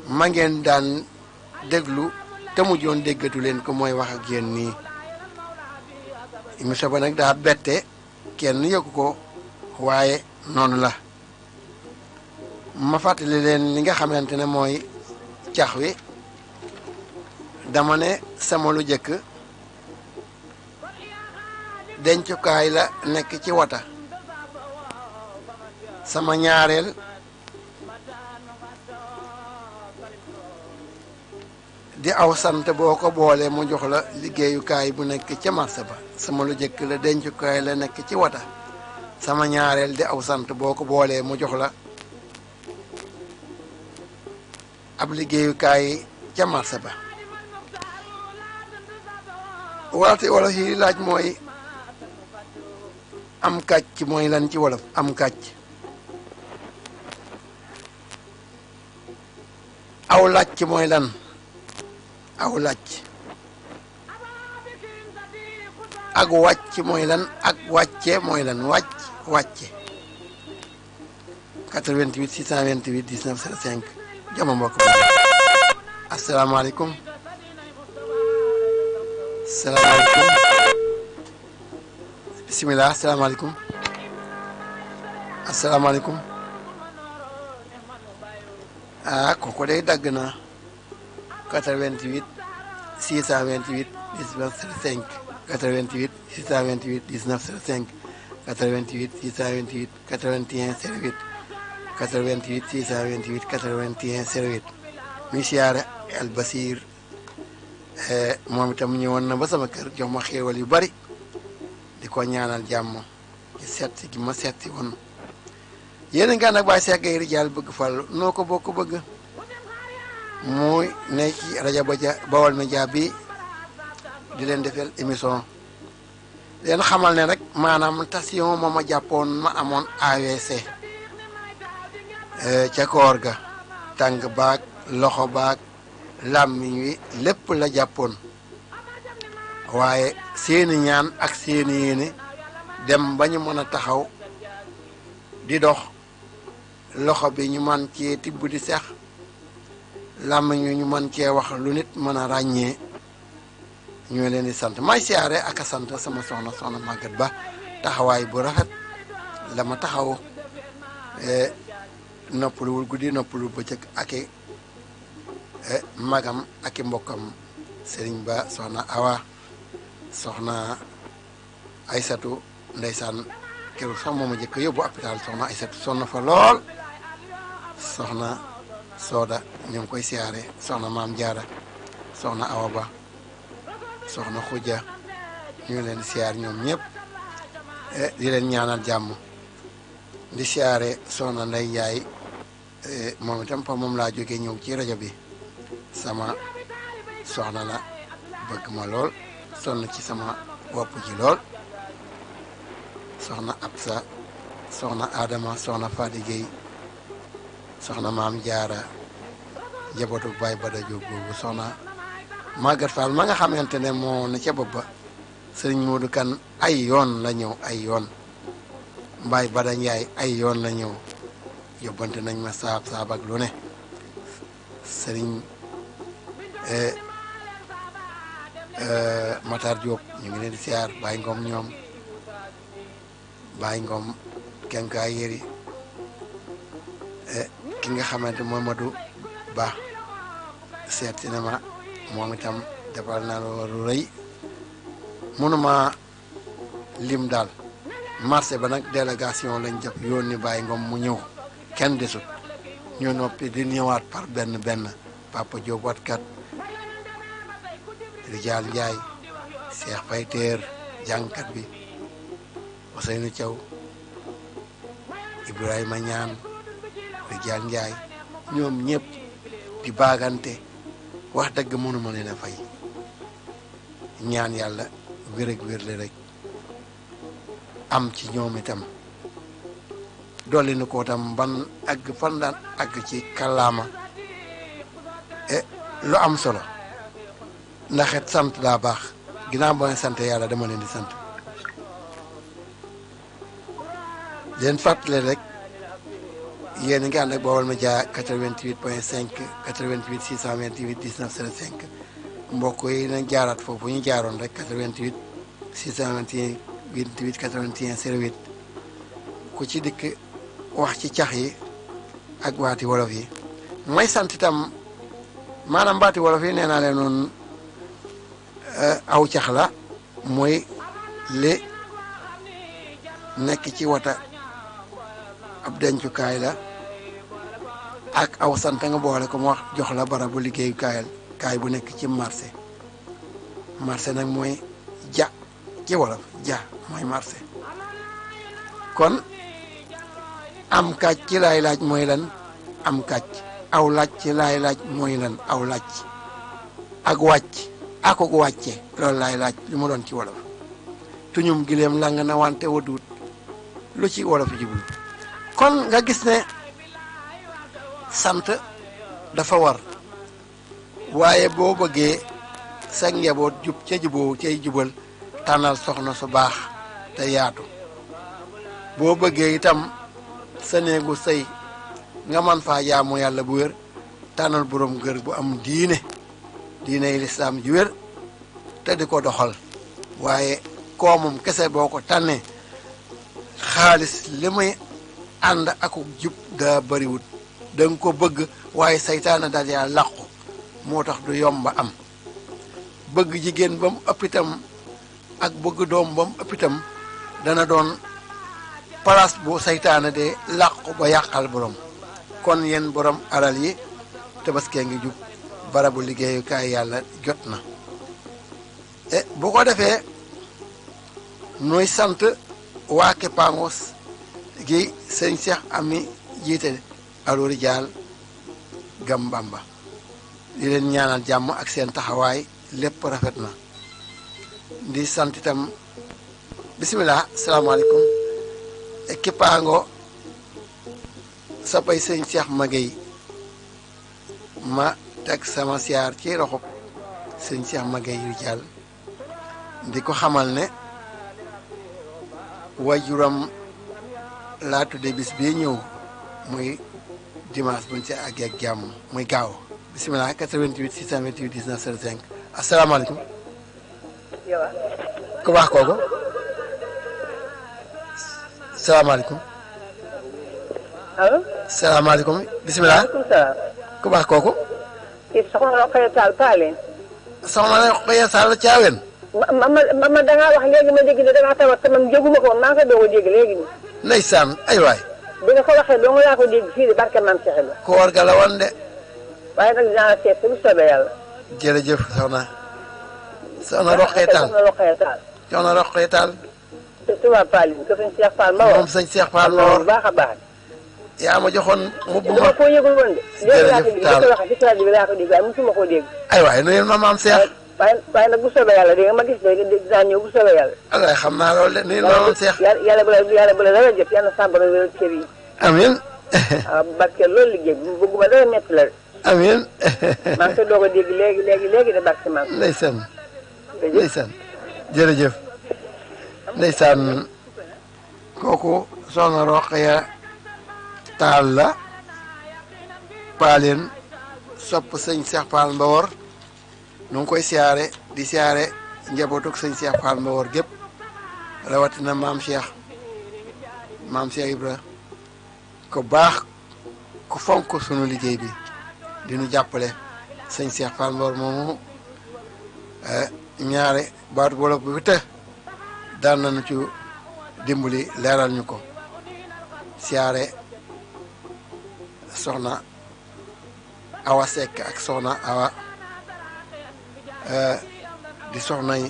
ma ngeen daan déglu te mujjoon déggatu leen ko mooy wax ak yéen nii émission ba nag daa bette kenn yëgu ko waaye noonu la ma fàttali leen li nga xamante ne mooy cax wi dama ne sama lu jëkk dencukaay la nekk ci wata sama ñaareel di aw sant boo ko boolee mu jox la liggéeyukaay bu nekk ca marché ba sama lu jëkk la dencukaay la nekk ci wata sama ñaareel di aw sant boo ko boolee mu jox la ab liggéeyukaay ca marché ba walaate wolof yi laaj mooy am kàcc mooy lan ci wolof am kàcc aw làcc mooy lan aw làcc ak wàcc mooy lan ak wàcce mooy lan wàcce 88 628 19 05 jama mbokk bi asalaamaaleykum salaamaaleykum bisimilah asalaamaaleykum asalaamaaleykum ah kooku day dagg na 88 628 19 05 88 628 19 05 88 628 81 08 88 628 81 08 mi siyaare El Basir moom itam ñëwoon na ba sama kër jox ma xéewal yu bari di ko ñaanal jàmm ci seet gi ma seeti woon yéen a ngi ànd ak Baye Cheikh Gaye Diall bëgg fàllu noo ko bokk bëgg muy ne ci rajo Baol Média bi di leen defal émission leen xamal ne rek maanaam tension moo ma jàppoon ma amoon AVC ca koor ga tàng baag loxo baag làmmiñ wi lépp la jàppoon waaye seeni ñaan ak seeni yéene dem ba ñu mën a taxaw di dox loxo bi ñu man cee tibb di sex làmmiñ wi ñu mën cee wax lu nit mën a ràññee ñoo leen di sant may siyaare ak a sant sama soxna Maguette Ba taxawaay bu rafet la ma taxaw noppaluwul guddi noppalu bëccëg ak magam ak i mbokkam sëriñ ba soxna Awa soxna Aysatu ndeysaan keroog sax mooma jëkk yóbbu hôpital soxna Aysatu sonn fa lool soxna Sooda ñu ngi koy siyaare soxna Maam Jaara soxna Awa Ba soxna Xuja ñu ngi leen di siyaar ñoom ñëpp di leen ñaanal jàmm di siyaare soxna Ndey Njaay moom itam fa moom laa jógee ñëw ci rajo bi sama soxna la bëgg ma lool sonn ci sama bopp ji lool soxna Absa soxna Adama soxna Fadi Gueye soxna Maam Jaara njabootu Baay Bada Jóob boobu soxna Maguette Fall ma nga xamante ne moo ne ca bopp ba sëriñ Moodu Kan ay yoon la ñëw ay yoon Mbaay Bada Njaay ay yoon la ñëw yóbbante nañ ma saab ak lu ne sëriñ Matar Diop ñu ngi leen di siyaar Baay Ngom ñoom Baay Ngom kenkaay yëri ki nga xamante Mamadou Ba seet cinéma moom itam defal na lu rëy mënuma lim daal marché ba nag délégation lañ jëpp yónni Baay Ngom mu ñëw kenn desut ñu noppi di ñëwaat par benn Papa Diop watkat Rijaal Njaay Cheikh Fay Téer jàngkat bi Ousseynou Thiaw Ibrahima Ñaan Rijaal Njaay ñoom ñëpp di baagante wax dëgg mënuma leen a fay ñaan yàlla wér ak wér le rek am ci ñoom itam dolli na ko tam ban àgg fan daan àgg ci kàllaama lu am solo ndax it sant daa baax ginnaaw boo sant yàlla dama leen di sant leen fàttali rek yéen a ngi ànd ak Baol Média 88.5 88 628 19 05 mbokk yi nañ jaaraat foofu ñu jaaroon rek 88 628 81 08 ku ci dikk wax ci cax yi ak baati wolof yi may sant itam maanaam baati wolof yi nee naa leen noonu aw cax la mooy li nekk ci wata ab dencukaay la ak aw sant nga boole ko mu wax jox la barabu liggéeyukaay bu nekk ci marché nag mooy ja ci wolof ja mooy marché kon am kàcc ci laay laaj mooy lan am kàcc aw laaj ci laay laaj mooy lan aw laaj ak wàcc akuk wàcce loolu laay laaj li ma doon ci wolof tuñum gileem lang na wante waduut lu ci wolof jublu kon nga gis ne sant dafa war waaye boo bëggee sa njaboot jub ca juboo cay jubal tànnal soxna su baax te yaatu boo bëggee itam sa néegu sëy nga man faa jaamu yàlla bu wér tànnal borom kër bu am diine yi lislaam ji wér te di ko doxal waaye koomum kese boo ko tànnee xaalis li muy ànd akuk jub daa bariwut da nga ko bëgg waaye saytaana daal yaa làqu moo tax du yomba am bëgg jigéen ba mu ëpp itam ak bëgg doom ba mu ëpp itam dana doon place bu saytaana de làqu ba yàqal borom kon yéen borom alal yi tabaskee ngi jub barabu liggéeyukaay yàlla jot na bu ko defee nuy sant waa Kepaangos gi sëñ Cheikh Ami jiite Allo Rijaal Gam Bamba di leen ñaanal jàmm ak seen taxawaay lépp rafet na di sant itam bisimilah salaamaaleykum Kepaango sapay sëñ Cheikh Maguette ma teg sama siyaar ci roxub sëñ Cheikh Maguette Rijaal di ko xamal ne wajuram laa tudde bis bii ñëw muy dimanche buñ ci àggee ak jàmm muy gaaw bisimilah 88 628 19 05 asalaamaaleykum. ku baax kooku. salaamaaleykum. allo. salaamaaleykum bisimilah. maaleykum salaam. ku baax kooku. kii soxna Rokhaya Tall Paaleen. soxna Rokhaya Sall Thiawén. ma dangaa wax léegi ma dégg ne dangaa tawat te man jóguma ko woon maa ngi koy doog a dégg léegi nii. ndeysaan ay waay. bi nga ko waxee dong laa ko dégg fii de barke maam Cheikh la. koor ga la woon de. waaye nag dinaa la seet bu soobee yàlla. jërëjëf soxna Rokhaya Tall. soxna Rokhaya Tall. soxna Rokhaya Tall. te tubaab Paaleen ko sëñ Cheikh Fall Mbawar. moom sëñ Cheikh Fall Mbawar bu baax a baax. yaa ma joxoon mbubb ma. dama koo yëgul woon de. jërëjëf Tall léegi laa ko dégg ci rajo bi laa ko dégg waaye mosuma koo dégg. ay waay nuyul ma maam Cheikh. waaye nag bu soobee yàlla dégg nga ma gis léegi dinaa ñëw bu soobee yàlla. wallaay xam naa loolu de nuyul ma maam Cheikh. yàlla bu la dara jot yàlla sàmm wéral cër yi. amiin. waaw barke loolu liggéey bi bëgguma dara métti la de. amiin. maa ngi koy doog a dégg léegi de barke maam. ndeysaan ndeysaan jërëjëf ndeysaan kooku soxna Rokhaya Tall la Paaleen sopp sëñ Cheikh Fall Mbawar nu ngi koy siyaare di siyaare njabootuk sëñ Cheikh Fall Mbawar gépp rawatina maam Cheikh Ibra ko baax ku fonk sunu liggéey bi di nu jàppale sëñ Cheikh Fall Mbawar moomu ñaare baatu wolof bi te daan nañu ci dimbali leeral ñu ko siyaare soxna Awa Seck ak soxna Awa di soxnay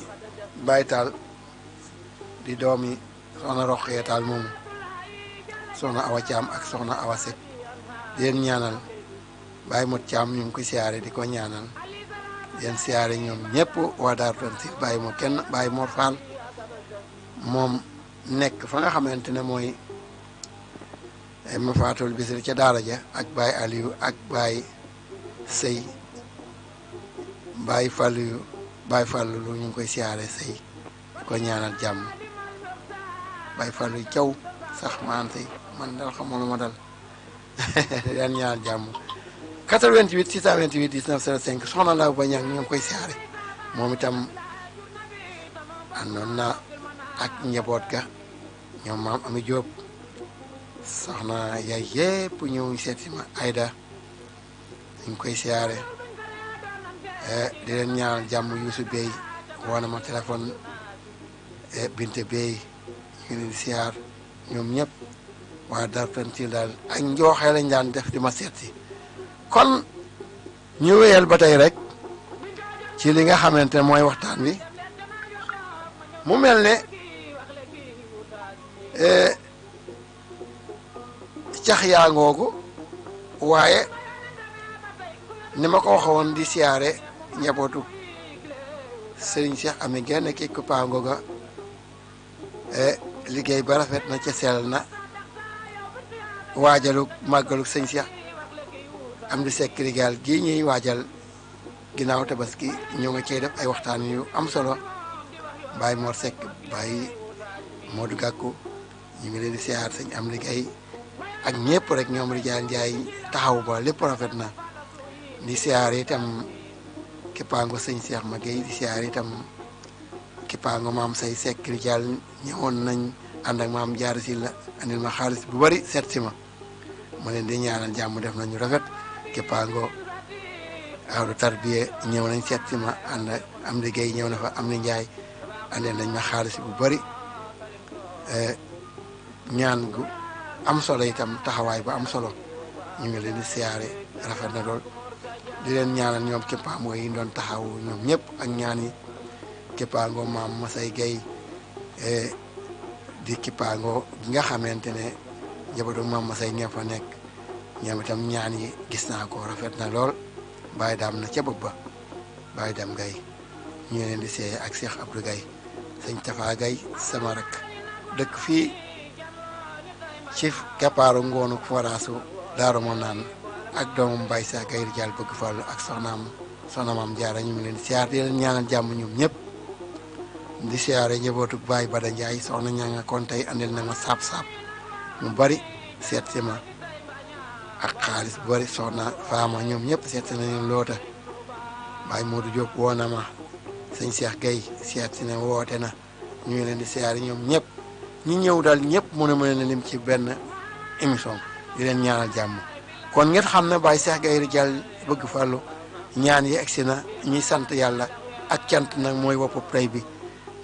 Baye Tall di doomi soxna Rokhaya Tall moomu soxna Awa Thiam ak soxna Awa Seck di leen ñaanal Baye Mot Thiam ñu ngi koy siyaare di ko ñaanal leen siyaare ñoom ñëpp waa Daaru Tanzil bàyyi moo kenn bàyyi Mor Fall moom nekk fa nga xamante ne mooy ma faatul bisiri ca daara ja ak Baye Aliou ak Baye Sey Baye Fallou lu ñu ngi koy siyaare Sey di ko ñaanal jàmm Baye Fallou Thiaw sax maan Sey man dal xamul ma dal leen ñaanal jàmm 88 628 19 05 soxna Ndaw ba ñang ñu ngi koy siyaare moom itam àndoon na ak njaboot ga ñoom maam Ami Diop soxna yaay yépp ñëw seet si ma Ayda ñu ngi koy siyaare di leen ñaanal jàmm Youssou Bey woo na ma téléphone Binte Bey ñu leen siyaar ñoom ñëpp waa Daaru Tanzil daal ak njooxee lañ daan def di ma seet si kon ñu wéyal ba tey rek ci li nga xamante ne mooy waxtaan wi mu mel ne cax yaa ngoogu waaye ni ma ko waxoon di siyaare njabootu Serigne Cheikh Amy genn ki ko pangooga liggéey ba rafet na ca sell na waajalu màggalu sëñ Cheikh Amdi Seck Rigal gii ñuy waajal ginnaaw tabaski ñoo nga cey def ay waxtaan yu am solo Baye Mor Seck Baye Modou Gakou ñu ngi leen di siyaar sëñ am liggéey ak ñëpp rek ñoom Rijaal Njaay taxaw ba lépp rafet na di siyaar itam kippaango sëñ Cheikh ma Gueye di siyaar itam kippaango maam say Seck Rijaal ñëwoon nañ ànd ak maam jaar si la andil ma xaalis bu bari seet si ma leen di ñaanal jàmm def nañu rafet kippaango awdu tarbiye ñëw nañ seet si ma ànd am liggéey ñëw na fa am ni njaay andil nañ ma xaalis bu bari ñaan gu am solo itam taxawaay bu am solo ñu ngi leen di siyaare rafet na lool di leen ñaanal ñoom kippaango yi doon taxaw ñoom ñëpp ak ñaan yi kippaango maam Masay Gueye di kippaango gi nga xamante ne njabootu maam Masay ñoo fa nekk ñoom itam ñaan yi gis naa ko rafet na lool bàyyi daam na ca bopp ba bàyyi daam Gueye ñu leen di seey ak Cheikh Abdou Gueye sëñ Tafa Gueye sama rak dëkk fii ci keppaaru ngoonu foraasu Daaru Manaan ak doomam Baye Sa Gueye Rijaal bëgg Fallu ak soxna maam Jaara ñu ngi leen di siyaar di leen ñaanal jàmm ñoom ñëpp di siyaare njabootu Baye Bada Ndiaye soxna ñaa nga kon tey andil na ma saab-saab mu bari seet si ma ak xaalis bu bari soxna Faama ñoom ñëpp seet si nañu loota Baye Modou Diop woo na ma sëñ Cheikh Gueye seet si ne woote na ñu ngi leen di siyaare ñoom ñëpp ñi ñëw daal ñëpp mën a lim ci benn émission di leen ñaanal jàmm kon ngeen xam ne Baye Cheikh Gueye Rijaal bëgg Fallu ñaan yi egsi na ñuy sant yàlla ak cant nag mooy woppu tey bi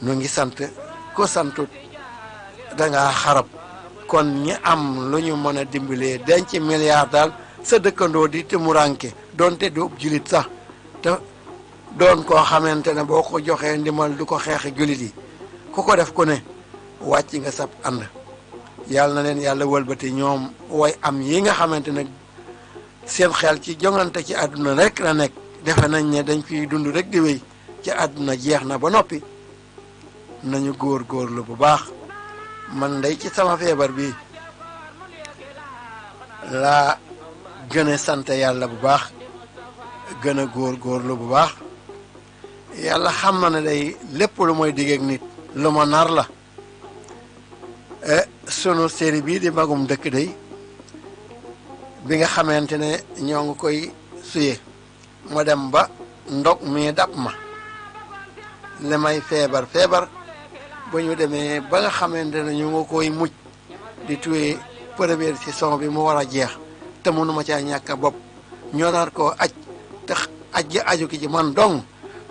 nu ngi sant ko santut dangaa xarab kon ñi am lu ñu mën a dimbalee denc milliard daal sa dëkkandoo di te mu ranke doonte du julit sax te doon koo xamante ne boo ko joxee ndimal du ko xeex julit yi ku ko def ku ne wàcc nga sab ànd yàlla na leen yàlla wëlbati ñoom way am yi nga xamante ne seen xel ci jongante ci àdduna rek la nekk defe nañ ne dañ fiy dund rek di wéy ci àdduna jeex na ba noppi nañu góor-góorlu bu baax man day ci sama feebar bi laa gën a sant yàlla bu baax gën a góor-góorlu bu baax yàlla xam na ne day lépp lu mooy diggeek nit lu ma nar la sunu série bii di magum dëkk day bi nga xamante ne ñoo ngi koy suye ma dem ba ndog mi dab ma li may feebar ba ñu demee ba nga xamante ne ñu nga koy mucc di tuye première saison bi mu war a jeex te mënuma caa ñàkk a bopp ñoo nar koo aj te aj gi aju ki ci man dong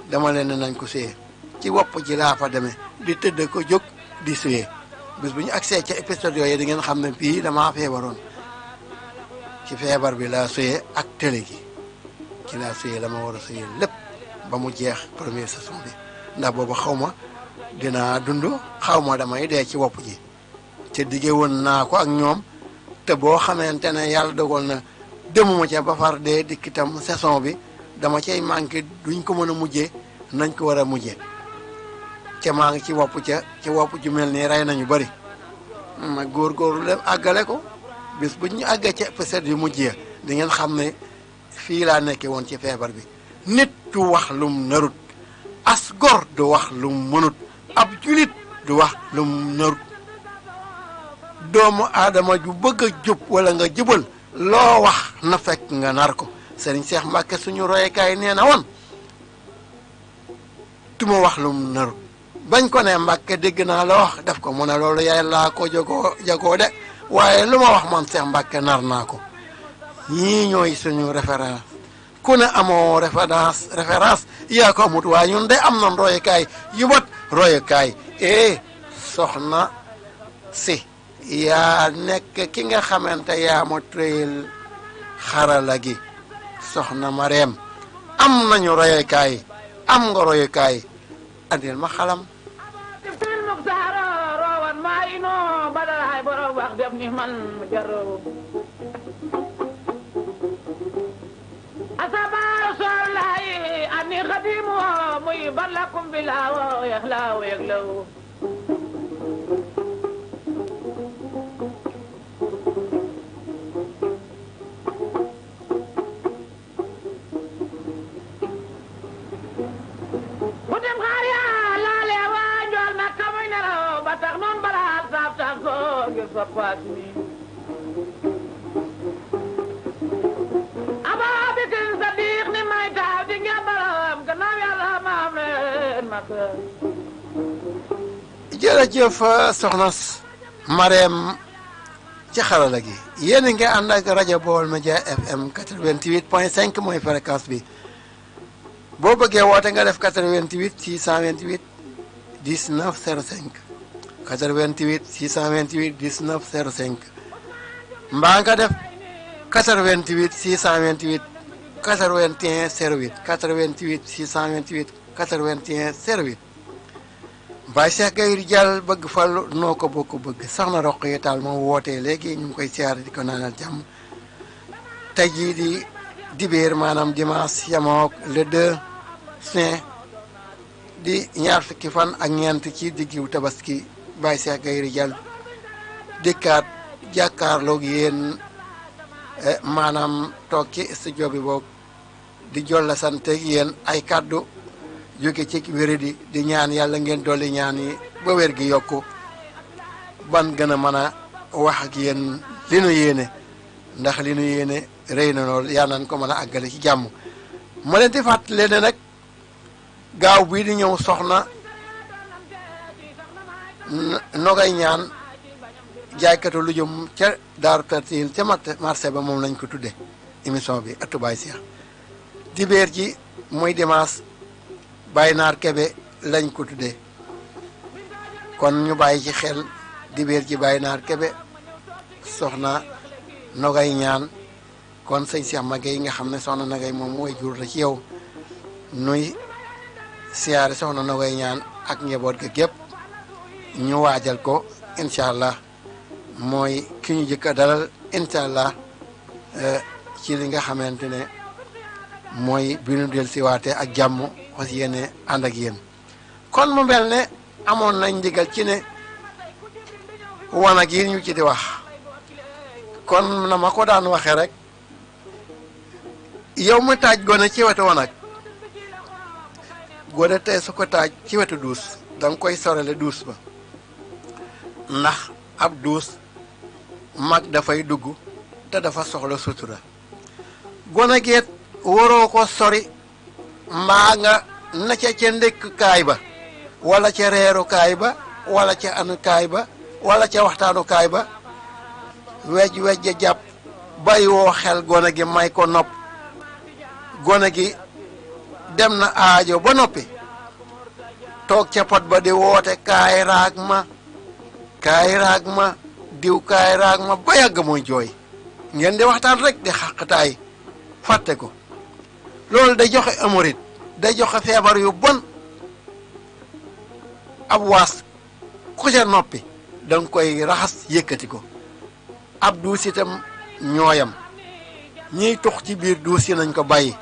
dama leen ne nañ ko suye ci wopp ji laa fa demee di tëdd ko jóg di suye bis bu ñu agsee ca épisode yooyu di ngeen xam ne bii damaa feebaroon ci feebar bi laa suye ak télé gi ci laa suye la ma war a suye lépp ba mu jeex première saison bi ndax boobu xaw ma dinaa dund xaw ma damay dee ci wopp ji te diggee woon naa ko ak ñoom te boo xamante ne yàlla dogal na demuma ca ba far dee dikk itam saison bi dama cay manqué duñ ko mën a mujjee nañ ko war a mujjee ca maa ngi ci wopp ju mel nii rey nañu bari ma góorgóorlu dem àggale ko bis bu ñu àggee ci épisode yu mujjee di ngeen xam ne fii laa nekkee woon ci feebar bi nit du wax lum narut as gor du wax lum mënut ab julit du wax lum narut doomu aadama ju bëgg a jub wala nga jubal loo wax na fekk nga nar ko Serigne Cheikh Mbacke suñu royekaay nee na woon du ma wax lum narut bañ ko ne Mbacke dégg naa la wax def ko mu ne loolu yàlla ko jagoo de waaye lu ma wax man Cheikh Mbacke nar naa ko ñii ñooy suñu référence ku ne amoo référence yaa ko amut waaye ñun de am na royukaay yu mat royukaay soxna si yaa nekk ki nga xamante yaa ma tëyel xarala gi soxna Mareem am nañu royukaay am nga royukaay andil ma xalam fil muxtaaro rowan maa ino badalaay borom wax def ni man jaro asaba rasulaay ani xadimu muy balakum bilaawo yaxlaawo yaglaw aba bikin sadiq ni may taaw di ngembaram gannaaw yàlla maam leen mag jërëjëf soxna Mareem ci xarala gi yéen a ngi ànd ak rajo Baol Média FM 88.5 mooy fréquence bi boo bëggee woote nga def 88 628 19 05 88 628 19 05 mbaa nga def 88 628 81 08 88 628 81 08 Baye Cheikh Gaye Ridial bëgg Fallu noo ko bokk bëgg soxna Roqaya Tall moom wootee léegi ñu ngi koy siyaare di ko naanal jàmm tey jii di dibéer maanaam dimanche yamook le 2 juin di ñaar fukki fan ak ñeent ci diggu tabaski Baye Cheikh Gaye Ridial dikkaat jàkkaarloog yéen maanaam toog ci studio bi boog di jolla santeeg yéen ay kàddu jóge ci wéradi di ñaan yàlla ngeen dolli ñaan yi ba wér gi yokku ban gën a mën a wax ak yéen li nu yéene ndax li nu yéene rëy na lool yaa nañ ko mën a àggale ci jàmm ma leen di fàttali ne nag gaaw bii di ñëw soxna nogay ñaan jaaykatu lu jëm ca Daaru Tartiil ca marché ba moom lañ ko tudde émission bi ëttu Baye Cheikh dibeer ji muy dimanche Baye Naar Kebe lañ ko tuddee kon ñu bàyyi ci xel dibeer ji Baye Naar Kebe soxna Nogay ñaan kon sëñ Cheikh Maguette nga xam ne soxna Nogay moom mooy jur la ci yow nuy siyaare soxna Nogay ñaan ak njaboot ga gépp ñu waajal ko incha allah mooy ki ñu jëkk a dalal incha allah ci li nga xamante ne mooy bi ñu del siwaate ak jàmm fas yéene ànd ak yéen kon mu mel ne amoon nañ ndigal ci ne wanag yi ñu ci di wax kon na ma ko daan waxee rek yow mu taaj gone ci wetu wanag gone tey su ko taaj ci wetu duus danga koy sorale duus ba ndax ab duus mag dafay dugg te dafa soxla sutura gone geet waroo ko sori mbaa nga na ca ndékkukaay ba wala ca reerukaay ba wala ca anukaay ba wala ca waxtaanukaay ba wej jàpp bàyyi woo xel gone gi may ko nopp gone gi dem na aajo ba noppi toog ca pot ba di woote kaay raag ma diw kaay raag ma ba yàgg mooy jooy ngeen di waxtaan rek di xàqtaay fàtte ko loolu day joxe amorit day joxe feebar yu bon ab waas ku ca noppi danga koy raxas yëkkati ko ab duus itam ñooyam ñiy tux ci biir duus yi nañ ko bàyyi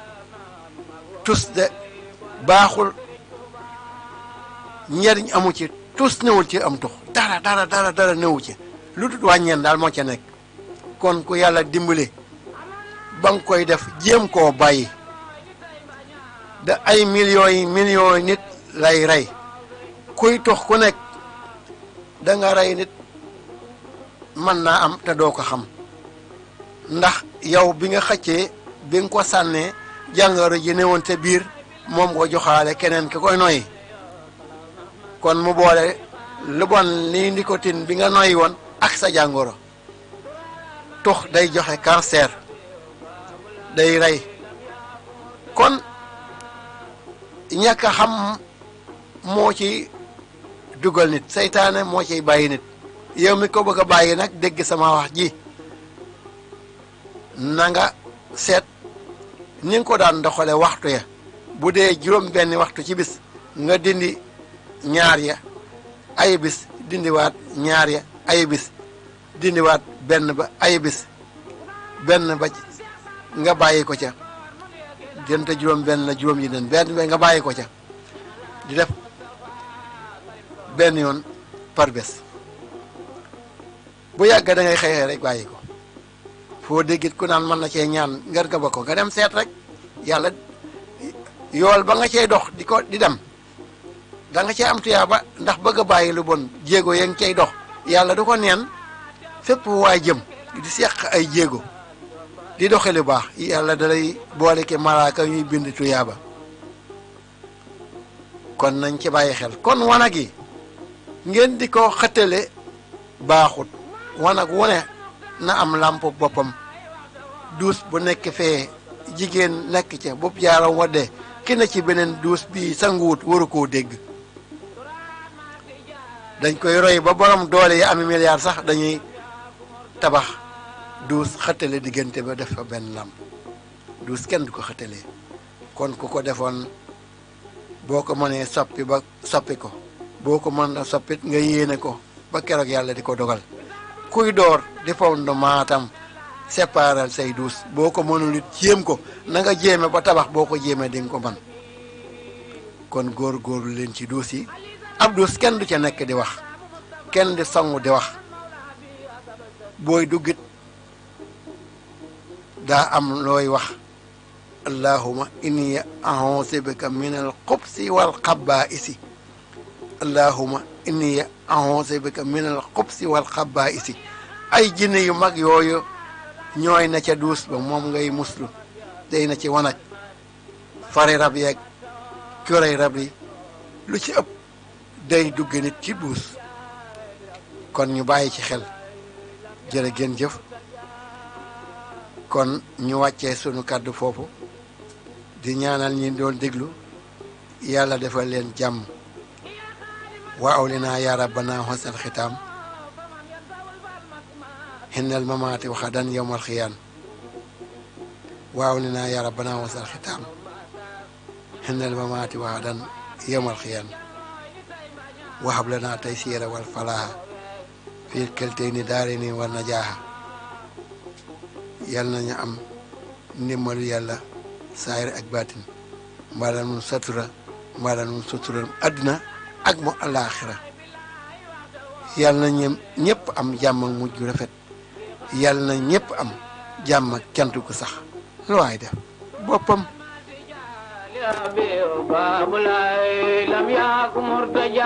tus de baaxul njariñ amu ci tus newul ci am tux dara newu ci lu dul wàññeen daal moo ca nekk kon ku yàlla dimbali ba nga koy def jéem koo bàyyi da ay millions yi nit lay rey kuy tux ku nekk da nga rey nit mën naa am te doo ko xam ndax yow bi nga xëccee bi nga ko sànnee jàngoro ji newoon te biir moom nga joxaale keneen ki koy noyyi kon mu boole lu bon lii nicotine bi nga noyyi woon ak sa jàngoro tux day joxe cancer day rey kon ñàkk a xam moo ci dugal nit seytaane moo ciy bàyyi nit yow mi ko bëgg a bàyyi nag dégg sama wax ji na nga seet ni nga ko daan doxale waxtu ya bu dee juróom benn waxtu ci bis nga dindi ñaar ya ay bis dindiwaat ñaar ya ay bis dindiwaat benn ba ay bis benn ba nga bàyyi ko ca jënte juróom benn la juróom yi den benn ba nga bàyyi ko ca di def benn yoon par bés bu yàgg da ngay xëy rek bàyyi ko foo déggit ku naan mën na cee ñaan ngar ga ba ko nga dem seet rek yàlla yool ba nga cey dox di dem da nga cee am tuyaa ba ndax bëgg a bàyyi lu bon jéego ya nga cey dox yàlla du ko neen fépp waay jëm di seq ay jéego di doxe lu baax yàlla dalay boole ki malaaka ñuy bind tuyaa ba kon nañ ci bàyyi xel kon wanag yi ngeen di ko xëttale baaxut wanag wu ne na am làmp boppam duus bu nekk fee jigéen nekk ca bopp jaaram waddee ki na ci beneen duus bii sanguwut waru koo dégg dañ koy roy ba borom doole yi ami milliard sax dañuy tabax duus xëttale diggante ba def fa benn làmp duus kenn du ko xëttalee kon ku ko defoon boo ko mënee soppi ba soppi ko boo ko mën a soppit nga yéene ko ba keroog yàlla di ko dogal kuy door di fondement tam séparal say duus boo ko mënul it jéem ko na nga jéeme ba tabax boo ko jéemee di nga ko man kon góor-góorlu leen ci duus yi ab duus kenn du ca nekk di wax kenn di songu di wax booy duggit daa am looy wax allahuma inni a'uuzu bika min al xubsi wal xabaa'isi allahuma inni a'uuzu bika min al xubsi wal xabaa'isi ay jinne yu mag yooyu ñooy na ca duus ba moom ngay muslu day na ci wanag fari rab yeeg curay rab yi lu ci ëpp day dugg nit ci duus kon ñu bàyyi ci xel jërë ngeen jëf kon ñu wàccee sunu kàddu foofu di ñaanal ñi doon déglu yàlla defal leen jàmm wa awlina ya rabbana husnal xitaam hinnal mamaati waxadan yowmal xiyaan wa awlina ya rabbana husnal xitaam hinnal mamaati waxadan yowmal xiyaan wahab lana taysiira wal falaaha fii keltayni daarayni wa najaaha yàlla nañu am ndimbalu yàlla saayir ak baatin mbaa nun satura mbaa nun sutural àdduna ak mu alaaxira yàlla na ñëpp am jàmm ak mujj gu rafet yàlla na ñëpp am jàmm ak cant gu sax lu waay def boppam باب لا لم يكن مرتجى